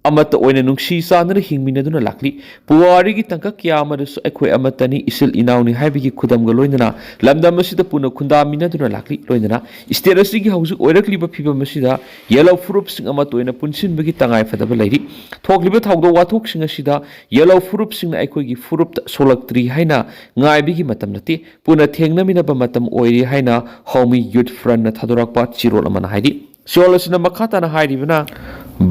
ꯑꯃꯠꯇ ꯑꯣꯏꯅ ꯅꯨꯡꯁꯤ ꯆꯥꯟꯅꯅ ꯍꯤꯡꯃꯤꯟꯅꯗꯨꯅ ꯂꯥꯛꯂꯤ꯫ ꯄꯨꯋꯥꯔꯤꯒꯤ ꯇꯥꯡꯀꯛ ꯀꯌꯥ ꯑꯃꯗꯁꯨ ꯑꯩꯈꯣꯏ ꯑꯃꯠꯇꯅꯤ, ꯏꯆꯤꯜ ꯏꯅꯥꯎꯅꯤ ꯍꯥꯏꯕꯒꯤ ꯈꯨꯗꯝꯒ ꯂꯣꯏꯅꯅ ꯂꯝꯗꯝ ꯑꯁꯤꯗ ꯄꯨꯟꯅ ꯈꯨꯟꯗꯥꯃꯤꯟꯅꯗꯨꯅ ꯂꯥꯛꯂꯤ꯫ ꯂꯣꯏꯅꯅ ꯁ꯭ꯇꯦꯠ ꯑꯁꯤꯒꯤ ꯍꯧꯖꯤꯛ ꯑꯣꯏꯔꯛꯂꯤꯕ ꯐꯤꯕꯝ ꯑꯁꯤꯗ ꯌꯦꯜꯍꯧ ꯐꯨꯔꯨꯞꯁꯤꯡ ꯑꯃꯠꯇ ꯑꯣꯏꯅ ꯄꯨꯟꯁꯤꯟꯕꯒꯤ ꯇꯉꯥꯏ ꯐꯗꯕ ꯂꯩꯔꯤ꯫ ꯊꯣꯛꯂꯤꯕ ꯊꯧꯗꯣꯛ ꯋꯥꯊꯣꯛꯁꯤꯡ ꯑꯁꯤꯗ ꯌꯦꯜꯍꯧ ꯐꯨꯔꯨꯞꯁꯤꯡꯅ ꯑꯩꯈꯣꯏꯒꯤ ꯐꯨꯔꯨꯞꯇ ꯁꯣꯛꯂꯛꯇ꯭ꯔꯤ ꯍꯥꯏꯅ ꯉꯥꯏꯕꯒꯤ ꯃꯇꯝ ꯅꯠꯇꯦ, ꯄꯨꯟꯅ ꯊꯦꯡꯅꯃꯤꯟꯅꯕ ꯃꯇꯝ ꯑꯣꯏꯔꯦ ꯍꯥꯏꯅ ꯍꯧꯃꯤ ꯌꯨꯠ ꯐ꯭ꯔꯟꯠꯅ ꯊꯥꯗꯣꯔꯛꯄ ꯆꯦꯔꯣꯜ ꯑꯃꯅ ꯍꯥꯏꯔꯤ꯫ ꯆꯦꯔꯣꯜ ꯑꯁꯤꯅ ꯃꯈꯥ ꯇꯥꯅ ꯍꯥꯏꯔꯤꯕꯅ,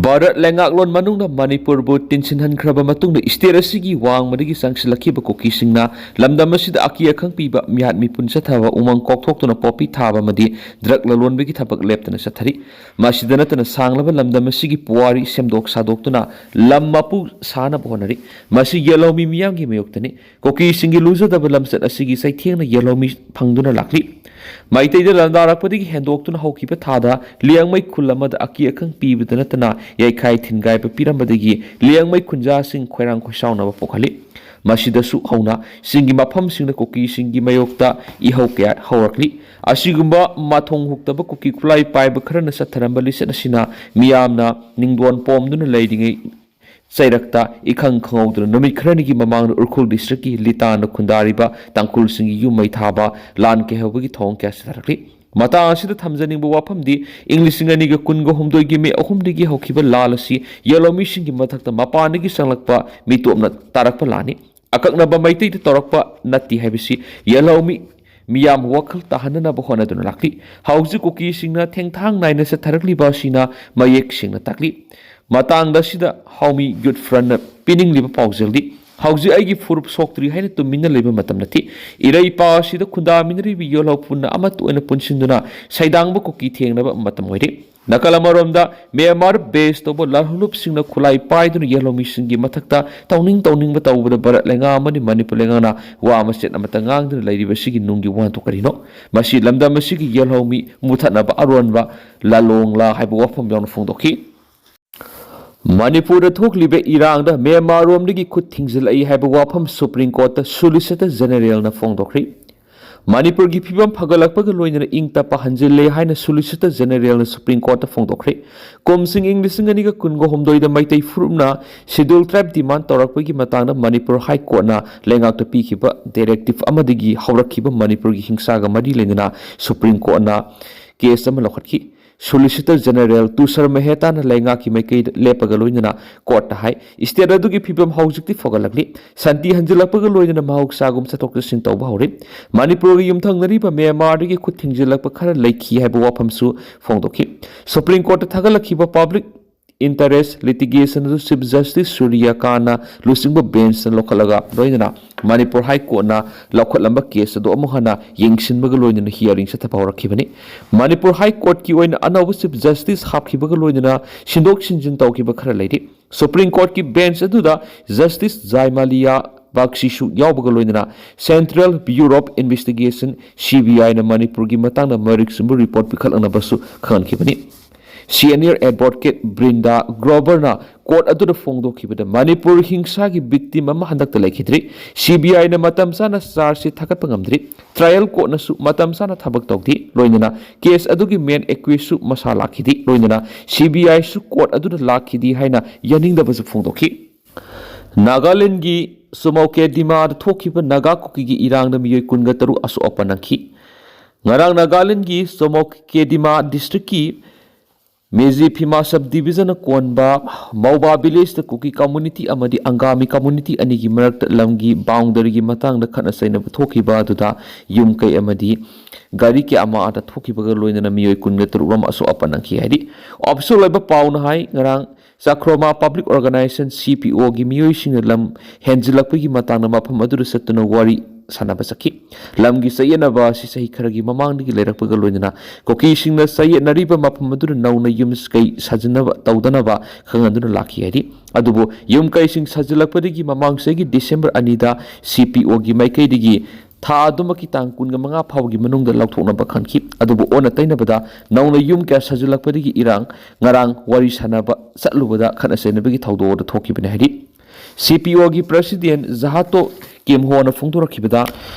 ꯚꯥꯔꯠ ꯂꯩꯉꯥꯛꯂꯣꯟ ꯃꯅꯨꯡꯗ ꯃꯅꯤꯄꯨꯔꯕꯨ ꯇꯤꯟꯁꯤꯟꯍꯟꯈ꯭ꯔꯕ ꯃꯇꯨꯡꯗ ꯁ꯭ꯇꯦꯠ ꯑꯁꯤꯒꯤ ꯋꯥꯡꯃꯗꯒꯤ ꯆꯪꯁꯤꯜꯂꯛꯈꯤꯕ ꯀꯨꯀꯤꯁꯤꯡꯅ ꯂꯝꯗꯝ ꯑꯁꯤꯗ ꯑꯀꯤ ꯑꯈꯪ ꯄꯤꯕ ꯃꯤꯍꯥꯠ ꯃꯤꯄꯨꯟ ꯆꯠꯊꯕ, ꯎꯃꯪ ꯀꯣꯛꯊꯣꯛꯇꯨꯅ ꯄꯣꯄꯤ ꯊꯥꯕ ꯑꯃꯗꯤ ꯗ꯭ꯔꯒ ꯂꯂꯣꯟꯕꯒꯤ ꯊꯕꯛ ꯂꯦꯞꯇꯅ ꯆꯠꯊꯔꯤ꯫ ꯃꯁꯤꯗ ꯅꯠꯇꯅ ꯁꯥꯡꯂꯕ ꯂꯝꯗꯝ ꯑꯁꯤꯒꯤ ꯄꯨꯋꯥꯔꯤ ꯁꯦꯝꯗꯣꯛ ꯁꯥꯗꯣꯛꯇꯨꯅ ꯂꯝ ꯃꯄꯨ ꯁꯥꯅꯕ ꯍꯣꯠꯅꯔꯤ꯫ ꯃꯁꯤ ꯌꯦꯜꯍꯧꯃꯤ ꯃꯤꯌꯥꯝꯒꯤ ꯃꯥꯌꯣꯛꯇꯅꯤ꯫ ꯀꯨꯀꯤꯁꯤꯡꯒꯤ ꯂꯨꯖꯗꯕ ꯂꯝꯆꯠ ꯑꯁꯤꯒꯤ ꯆꯩꯊꯦꯡꯅ ꯌꯦꯜꯍꯧꯃꯤ ꯐꯪꯗꯨꯅ ꯂꯥꯛꯂꯤ꯫ ꯃꯩꯇꯩꯗ ꯂꯥꯟꯗꯥꯔꯛꯄꯗꯒꯤ ꯍꯦꯟꯗꯣꯛꯇꯨꯅ ꯍꯧꯈꯤꯕ ꯊꯥꯗ ꯂꯤꯌꯥꯡꯃꯩ ꯈꯨꯜ ꯑꯃꯗ ꯑꯀꯤ ꯑꯈꯪ ꯄꯤꯕꯗ ꯅꯠꯇꯅ ꯌꯩꯈꯥꯏ ꯊꯤꯟꯒꯥꯏꯕ ꯄꯤꯔꯝꯕꯗꯒꯤ ꯂꯤꯌꯥꯡꯃꯩ ꯈꯨꯟꯖꯥꯁꯤꯡ ꯈꯣꯏꯔꯥꯡ ꯈꯣꯏꯁꯥꯎꯅꯕ ꯄꯣꯛꯍꯜꯂꯤ꯫ ꯃꯁꯤꯗꯁꯨ ꯍꯧꯅ ꯆꯤꯡꯒꯤ ꯃꯐꯝꯁꯤꯡꯗ ꯀꯨꯀꯤꯁꯤꯡꯒꯤ ꯃꯥꯌꯣꯛꯇ ꯏꯍꯧ ꯀꯌꯥ ꯍꯧꯔꯛꯂꯤ꯫ ꯑꯁꯤꯒꯨꯝꯕ ꯃꯊꯣꯡ ꯍꯨꯛꯇꯕ ꯀꯨꯀꯤ ꯈꯨꯠꯂꯥꯏ ꯄꯥꯏꯕ ꯈꯔꯅ ꯆꯠꯊꯔꯝꯕ ꯂꯤꯆꯠ ꯑꯁꯤꯅ ꯃꯤꯌꯥꯝꯅ ꯅꯤꯡꯗꯣꯟ ꯄꯣꯝꯗꯨꯅ ꯂꯩꯔꯤꯉꯩ ꯆꯩꯔꯛꯇ ꯏꯈꯪ ꯈꯪꯍꯧꯗꯅ ꯅꯨꯃꯤꯠ ꯈꯔꯅꯤꯒꯤ ꯃꯃꯥꯡꯗ ꯎꯈ꯭ꯔꯨꯜ ꯗꯤꯁꯇ꯭ꯔꯤꯛꯀꯤ ꯂꯤꯇꯥꯟꯗ ꯈꯨꯟꯗꯥꯔꯤꯕ ꯇꯥꯡꯈꯨꯜꯁꯤꯡꯒꯤ ꯌꯨꯝ ꯃꯩ ꯊꯥꯕ, ꯂꯥꯟ ꯀꯩꯍꯧꯕꯒꯤ ꯊꯧꯑꯣꯡ ꯀꯌꯥ ꯆꯠꯊꯔꯛꯂꯤ꯫ ꯃꯇꯥꯡ ꯑꯁꯤꯗ ꯊꯝꯖꯅꯤꯡꯕ ꯋꯥꯐꯝꯗꯤ, ꯏꯪ ꯂꯤꯁꯤꯡ ꯑꯅꯤꯒ ꯀꯨꯟꯒ ꯍꯨꯝꯗꯣꯏꯒꯤ ꯃꯦ ꯑꯍꯨꯝꯗꯒꯤ ꯍꯧꯈꯤꯕ ꯂꯥꯜ ꯑꯁꯤ ꯌꯦꯜꯍꯧꯃꯤꯁꯤꯡꯒꯤ ꯃꯊꯛꯇ ꯃꯄꯥꯟꯗꯒꯤ ꯆꯪꯂꯛꯄ ꯃꯤꯇꯣꯞꯅ ꯇꯥꯔꯛꯄ ꯂꯥꯟꯅꯤ꯫ ꯑꯀꯛꯅꯕ ꯃꯩꯇꯩꯗ ꯇꯧꯔꯛꯄ ꯅꯠꯇꯦ ꯍꯥꯏꯕꯁꯤ ꯌꯦꯜꯍꯧꯃꯤ ꯃꯤꯌꯥꯝ ꯋꯥꯈꯜ ꯇꯥꯍꯟꯅꯅꯕ ꯍꯣꯠꯅꯗꯨꯅ ꯂꯥꯛꯂꯤ꯫ ꯍꯧꯖꯤꯛ ꯀꯨꯀꯤꯁꯤꯡꯅ ꯊꯦꯡꯊꯥꯡ ꯅꯥꯏꯅ ꯆꯠꯊꯔꯛꯂꯤꯕ ꯑꯁꯤꯅ ꯃꯌꯦꯛ ꯁꯦꯡꯅ ꯇꯥꯛꯂꯤ꯫ ꯃꯇꯥꯡꯗ ꯑꯁꯤꯗ ꯍꯥꯎꯃꯤ ꯌꯨꯠ ꯐ꯭ꯔꯟꯠꯅ ꯄꯤꯅꯤꯡꯂꯤꯕ ꯄꯥꯎꯖꯦꯜꯗꯤ, ꯍꯧꯖꯤꯛ ꯑꯩꯒꯤ ꯐꯨꯔꯨꯞ ꯁꯣꯛꯇ꯭ꯔꯤ ꯍꯥꯏꯅ ꯇꯨꯃꯤꯟꯅ ꯂꯩꯕ ꯃꯇꯝ ꯅꯠꯇꯦ꯫ ꯏꯔꯩꯄꯥꯛ ꯑꯁꯤꯗ ꯈꯨꯟꯗꯥꯃꯤꯟꯅꯔꯤꯕ ꯌꯦꯜꯍꯧ ꯄꯨꯟꯅ ꯑꯃꯠꯇ ꯑꯣꯏꯅ ꯄꯨꯟꯁꯤꯟꯗꯨꯅ ꯁꯩꯗꯥꯡꯕ ꯀꯨꯀꯤ ꯊꯦꯡꯅꯕ ꯃꯇꯝ ꯑꯣꯏꯔꯦ꯫ ꯅꯥꯀꯜ ꯑꯃꯔꯣꯝꯗ, ꯃ꯭ꯌꯥꯟꯃꯥꯔ ꯕꯦꯁ ꯇꯧꯕ ꯂꯥꯜꯍꯧꯂꯨꯞꯁꯤꯡꯅ ꯈꯨꯠꯂꯥꯏ ꯄꯥꯏꯗꯨꯅ ꯌꯦꯜꯍꯧꯃꯤꯁꯤꯡꯒꯤ ꯃꯊꯛꯇ ꯇꯧꯅꯤꯡ ꯇꯧꯅꯤꯡꯕ ꯇꯧꯕꯗ ꯚꯥꯔꯠ ꯂꯩꯉꯥꯛ ꯑꯃꯗꯤ ꯃꯅꯤꯄꯨꯔ ꯂꯩꯉꯥꯛꯅ ꯋꯥ ꯃꯆꯦꯠ ꯑꯃꯠꯇ ꯉꯥꯡꯗꯨꯅ ꯂꯩꯔꯤꯕꯁꯤꯒꯤ ꯅꯨꯡꯒꯤ ꯋꯥꯍꯟꯊꯣꯛ ꯀꯔꯤꯅꯣ? ꯃꯁꯤ ꯂꯝꯗꯝ ꯑꯁꯤꯒꯤ ꯌꯦꯜꯍꯧꯃꯤ ꯃꯨꯊꯠꯅꯕ ꯑꯔꯣꯟꯕ ꯂꯥꯂꯣꯡꯂꯥ ꯍꯥꯏꯕ ꯋꯥꯐꯝ ꯌꯥꯎꯅ ꯐꯣꯡꯗꯣꯛꯈꯤ꯫ ꯃꯅꯤꯄꯨꯔꯗ ꯊꯣꯛꯂꯤꯕ ꯏꯔꯥꯡꯗ ꯃ꯭ꯌꯥꯟꯃꯥꯔꯔꯣꯝꯗꯒꯤ ꯈꯨꯠ ꯊꯤꯡꯖꯤꯜꯂꯛꯏ ꯍꯥꯏꯕ ꯋꯥꯐꯝ ꯁꯨꯄ꯭ꯔꯤꯝ ꯀꯣꯔꯠꯇ ꯁꯣꯂꯤꯁꯤꯇꯔ ꯖꯦꯅꯔꯦꯜꯅ ꯐꯣꯡꯗꯣꯛꯈ꯭ꯔꯦ꯫ ꯃꯅꯤꯄꯨꯔꯒꯤ ꯐꯤꯕꯝ ꯐꯒꯠꯂꯛꯄꯒ ꯂꯣꯏꯅꯅ ꯏꯪ ꯇꯞꯄ ꯍꯟꯖꯤꯜꯂꯦ ꯍꯥꯏꯅ ꯁꯣꯂꯤꯁꯤꯇꯔ ꯖꯦꯅꯔꯦꯜꯅ ꯁꯨꯄ꯭ꯔꯤꯝ ꯀꯣꯔꯠꯇ ꯐꯣꯡꯗꯣꯛꯈ꯭ꯔꯦ꯫ ꯀꯨꯝꯁꯤꯡ ꯏꯪ ꯂꯤꯁꯤꯡ ꯑꯅꯤꯒ ꯀꯨꯟꯒ ꯍꯨꯝꯗꯣꯏꯗ ꯃꯩꯇꯩ ꯐꯨꯔꯨꯞꯅ ꯁꯦꯗ꯭ꯌꯨꯜ ꯇ꯭ꯔꯥꯏꯕ ꯗꯤꯃꯥꯟ ꯇꯧꯔꯛꯄꯒꯤ ꯃꯇꯥꯡꯗ ꯃꯅꯤꯄꯨꯔ ꯍꯥꯏ ꯀꯣꯔꯠꯅ ꯂꯩꯉꯥꯛꯇ ꯄꯤꯈꯤꯕ ꯗꯥꯏꯔꯦꯛꯇꯤꯞ ꯑꯃꯗꯒꯤ ꯍꯧꯔꯛꯈꯤꯕ ꯃꯅꯤꯄꯨꯔꯒꯤ ꯍꯤꯡꯁꯥꯒ ꯃꯔꯤ ꯂꯩꯅꯅ ꯁꯨꯄ꯭ꯔꯤꯝ ꯀꯣꯔꯠꯅ ꯀꯦꯁ ꯑꯃ ꯂꯧꯈꯠꯈꯤ꯫ ꯁꯣꯂꯤꯁꯤꯇꯔ ꯖꯦꯅꯔꯦꯜ ꯇꯨꯁꯔ ꯃꯦꯍꯇꯥꯅ ꯂꯩꯉꯥꯛꯀꯤ ꯃꯥꯏꯀꯩꯗ ꯂꯦꯞꯄꯒ ꯂꯣꯏꯅꯅ ꯀꯣꯔꯠꯇ ꯍꯥꯏ, ꯁ꯭ꯇꯦꯠ ꯑꯗꯨꯒꯤ ꯐꯤꯕꯝ ꯍꯧꯖꯤꯛꯇꯤ ꯐꯒꯠꯂꯛꯂꯤ꯫ ꯁꯥꯟꯇꯤ ꯍꯟꯖꯤꯜꯂꯛꯄꯒ ꯂꯣꯏꯅꯅ ꯃꯍꯧꯁꯥꯒꯨꯝ ꯆꯠꯊꯣꯛ ꯆꯠꯁꯤꯟ ꯇꯧꯕ ꯍꯧꯔꯦ꯫ ꯃꯅꯤꯄꯨꯔꯒ ꯌꯨꯝꯊꯪꯅꯔꯤꯕ ꯃ꯭ꯌꯥꯟꯃꯥꯔꯗꯒꯤ ꯈꯨꯠ ꯊꯤꯡꯖꯤꯜꯂꯛꯄ ꯈꯔ ꯂꯩꯈꯤ ꯍꯥꯏꯕ ꯋꯥꯐꯝꯁꯨ ꯐꯣꯡꯗꯣꯛꯈꯤ꯫ ꯁꯨꯄ꯭ꯔꯤꯝ ꯀꯣꯔꯠꯇ ꯊꯥꯒꯠꯂꯛꯈꯤꯕ ꯄꯕ꯭ꯂꯤꯛ ꯏꯟꯇꯔꯦꯁ ꯂꯤꯇꯤꯒꯦꯁꯟ ꯑꯗꯨ ꯆꯤꯐ ꯖꯁꯇꯤꯁ ꯁꯨꯔꯤꯌꯥꯀꯥꯟꯅ ꯂꯨꯆꯤꯡꯕ ꯕꯦꯟꯁꯅ ꯂꯧꯈꯠꯂꯒ ꯂꯣꯏꯅꯅ ꯃꯅꯤꯄꯨꯔ ꯍꯥꯏ ꯀꯣꯔꯠꯅ ꯂꯧꯈꯠꯂꯝꯕ ꯀꯦꯁ ꯑꯗꯨ ꯑꯃꯨꯛ ꯍꯟꯅ ꯌꯦꯡꯁꯤꯟꯕꯒ ꯂꯣꯏꯅꯅ ꯍꯤꯌꯥꯔꯤꯡ ꯆꯠꯊꯕ ꯍꯧꯔꯛꯈꯤꯕꯅꯤ꯫ ꯃꯅꯤꯄꯨꯔ ꯍꯥꯏ ꯀꯣꯔꯠꯀꯤ ꯑꯣꯏꯅ ꯑꯅꯧꯕ ꯆꯤꯐ ꯖꯁꯇꯤꯁ ꯍꯥꯞꯈꯤꯕꯒ ꯂꯣꯏꯅꯅ ꯁꯤꯟꯗꯣꯛ ꯁꯤꯟꯖꯤꯟ ꯇꯧꯈꯤꯕ ꯈꯔ ꯂꯩꯔꯤ꯫ ꯁꯨꯄ꯭ꯔꯤꯝ ꯀꯣꯔꯠꯀꯤ ꯕꯦꯟꯆ ꯑꯗꯨꯗ ꯖꯁꯇꯤꯁ ꯖꯥꯏꯃꯥꯂꯤꯌꯥ ꯕꯥꯛꯁꯤꯁꯨ ꯌꯥꯎꯕꯒ ꯂꯣꯏꯅꯅ central bureau of investigation, C B ꯑꯥꯏꯅ ꯃꯅꯤꯄꯨꯔꯒꯤ ꯃꯇꯥꯡꯗ ꯃꯔꯤꯛ ꯆꯨꯝꯕ ꯔꯤꯄꯣꯔꯠ ꯄꯤꯈꯠꯂꯛꯅꯕꯁꯨ ꯈꯪꯍꯟꯈꯤꯕꯅꯤ꯫ ꯁꯤꯅꯤꯌꯔ ꯑꯦꯗꯚꯣꯀꯦꯠ ꯕ꯭ꯔꯤꯟꯗꯥ ꯒ꯭ꯔꯣꯕꯔꯅ ꯀꯣꯔꯠ ꯑꯗꯨꯗ ꯐꯣꯡꯗꯣꯛꯈꯤꯕꯗ ꯃꯅꯤꯄꯨꯔ ꯍꯤꯡꯁꯥꯒꯤ ꯚꯤꯛꯇꯤꯝ ꯑꯃ ꯍꯟꯗꯛꯇ ꯂꯩꯈꯤꯗ꯭ꯔꯤ꯫ ꯁꯤ ꯕꯤ ꯑꯥꯏꯅ ꯃꯇꯝ ꯆꯥꯅ ꯆꯥꯔꯖ ꯁꯤꯠ ꯊꯥꯒꯠꯄ ꯉꯝꯗ꯭ꯔꯤ꯫ ꯇ꯭ꯔꯥꯏꯌꯦꯜ ꯀꯣꯔꯠꯅꯁꯨ ꯃꯇꯝ ꯆꯥꯅ ꯊꯕꯛ ꯇꯧꯗꯦ꯫ ꯂꯣꯏꯅꯅ ꯀꯦꯁ ꯑꯗꯨꯒꯤ ꯃꯦꯟ ꯑꯦꯀ꯭ꯌꯨꯁꯁꯨ ꯃꯁꯥ ꯂꯥꯛꯈꯤꯗꯦ꯫ ꯂꯣꯏꯅꯅ ꯁꯤ ꯕꯤ ꯑꯥꯏꯁꯨ ꯀꯣꯔꯠ ꯑꯗꯨꯗ ꯂꯥꯛꯈꯤꯗꯦ ꯍꯥꯏꯅ ꯌꯥꯅꯤꯡꯗꯕꯁꯨ ꯐꯣꯡꯗꯣꯛꯈꯤ꯫ ꯅꯥꯒꯥꯂꯦꯟꯒꯤ ꯆꯨꯃꯧꯀꯦ ꯗꯤꯃꯥꯗ ꯊꯣꯛꯈꯤꯕ ꯅꯥꯒꯥ ꯀꯨꯀꯤꯒꯤ ꯏꯔꯥꯡꯗ ꯃꯤꯑꯣꯏ ꯀꯨꯟꯒ ꯇꯔꯨꯛ ꯑꯁꯣꯛ ꯑꯄꯟ ꯅꯪꯈꯤ꯫ ꯉꯔꯥꯡ ꯅꯥꯒꯥꯂꯦꯟꯒꯤ ꯆꯣꯃꯣꯛ ꯀꯦꯗꯤꯃꯥ ꯗꯤꯁꯇ꯭ꯔꯤꯛꯀꯤ ꯃꯦꯖꯤ ꯐꯤꯃꯥ ꯁꯕ ꯗꯤꯕꯤꯖꯟꯅ ꯀꯣꯟꯕ ꯃꯧꯕꯥ ꯚꯤꯂꯦꯖꯇ ꯀꯨꯀꯤ ꯀꯝꯃꯨꯅꯤꯇꯤ ꯑꯃꯗꯤ ꯑꯪꯒꯥꯃꯤ ꯀꯝꯃꯨꯅꯤꯇꯤ ꯑꯅꯤꯒꯤ ꯃꯔꯛꯇ ꯂꯝꯒꯤ ꯕꯥꯎꯟꯗꯔꯤꯒꯤ ꯃꯇꯥꯡꯗ ꯈꯠꯅ ꯆꯩꯅꯕ ꯊꯣꯛꯈꯤꯕ ꯑꯗꯨꯗ ꯌꯨꯝ ꯀꯩ ꯑꯃꯗꯤ ꯒꯥꯔꯤ ꯀꯌꯥ ꯑꯃ ꯑꯥꯗ ꯊꯣꯛꯈꯤꯕꯒ ꯂꯣꯏꯅꯅ ꯃꯤꯑꯣꯏ ꯀꯨꯟꯒ ꯇꯔꯨꯛ ꯑꯃ ꯑꯁꯣꯛ ꯑꯄꯟ ꯅꯪꯈꯤ ꯍꯥꯏꯔꯤ꯫ ꯑꯣꯐꯤꯁꯤꯌꯦꯜ ꯑꯣꯏꯕ ꯄꯥꯎꯅ ꯍꯥꯏ, ꯉꯔꯥꯡ ꯆꯥꯈ꯭ꯔꯣꯃꯥ ꯄꯕ꯭ꯂꯤꯛ ꯑꯣꯔꯒꯅꯥꯏꯖꯦꯁꯟ, ꯁꯤ ꯄꯤ ꯑꯣꯒꯤ ꯃꯤꯑꯣꯏꯁꯤꯡꯅ ꯂꯝ ꯍꯦꯟꯖꯤꯜꯂꯛꯄꯒꯤ ꯃꯇꯥꯡꯗ ꯃꯐꯝ ꯑꯗꯨꯗ ꯆꯠꯇꯨꯅ ꯋꯥꯔꯤ ꯁꯥꯟꯅꯕ ꯆꯠꯈꯤ꯫ ꯂꯝꯒꯤ ꯆꯌꯦꯠꯅꯕ ꯑꯁꯤ ꯆꯍꯤ ꯈꯔꯒꯤ ꯃꯃꯥꯡꯗꯒꯤ ꯂꯩꯔꯛꯄꯒ ꯂꯣꯏꯅꯅ ꯀꯨꯀꯤꯁꯤꯡꯅ ꯆꯌꯦꯠꯅꯔꯤꯕ ꯃꯐꯝ ꯑꯗꯨꯗ ꯅꯧꯅ ꯌꯨꯝ ꯀꯩ ꯁꯥꯖꯤꯟꯅꯕ ꯇꯧꯗꯅꯕ ꯈꯪꯍꯟꯗꯨꯅ ꯂꯥꯛꯈꯤ ꯍꯥꯏꯔꯤ꯫ ꯑꯗꯨꯕꯨ ꯌꯨꯝ ꯀꯩꯁꯤꯡ ꯁꯥꯖꯤꯜꯂꯛꯄꯗꯒꯤ ꯃꯃꯥꯡ ꯆꯍꯤꯒꯤ ꯗꯤꯁꯦꯝꯕꯔ ꯑꯅꯤꯗ ꯁꯤ ꯄꯤ ꯑꯣꯒꯤ ꯃꯥꯏꯀꯩꯗꯒꯤ ꯊꯥ ꯑꯗꯨꯃꯛꯀꯤ ꯇꯥꯡ ꯀꯨꯟꯒ ꯃꯉꯥ ꯐꯥꯎꯕꯒꯤ ꯃꯅꯨꯡꯗ ꯂꯧꯊꯣꯛꯅꯕ ꯈꯟꯈꯤ꯫ ꯑꯗꯨꯕꯨ ꯑꯣꯟꯅ ꯇꯩꯅꯕꯗ ꯅꯧꯅ ꯌꯨꯝ ꯀꯌꯥ ꯁꯥꯖꯤꯜꯂꯛꯄꯗꯒꯤ ꯏꯔꯥꯡ ꯉꯔꯥꯡ ꯋꯥꯔꯤ ꯁꯥꯟꯅꯕ ꯆꯠꯂꯨꯕꯗ ꯈꯠꯅ ꯆꯩꯅꯕꯒꯤ ꯊꯧꯗꯣꯛ ꯑꯗꯨ ꯊꯣꯛꯈꯤꯕꯅꯤ ꯍꯥꯏꯔꯤ꯫ ꯁꯤ ꯄꯤ ꯑꯣꯒꯤ ꯄ꯭ꯔꯁꯤꯗꯦꯟ ꯖꯍꯥꯇꯣ ꯀꯦꯝꯍꯣꯅ ꯐꯣꯡꯗꯣꯔꯛꯈꯤꯕꯗ,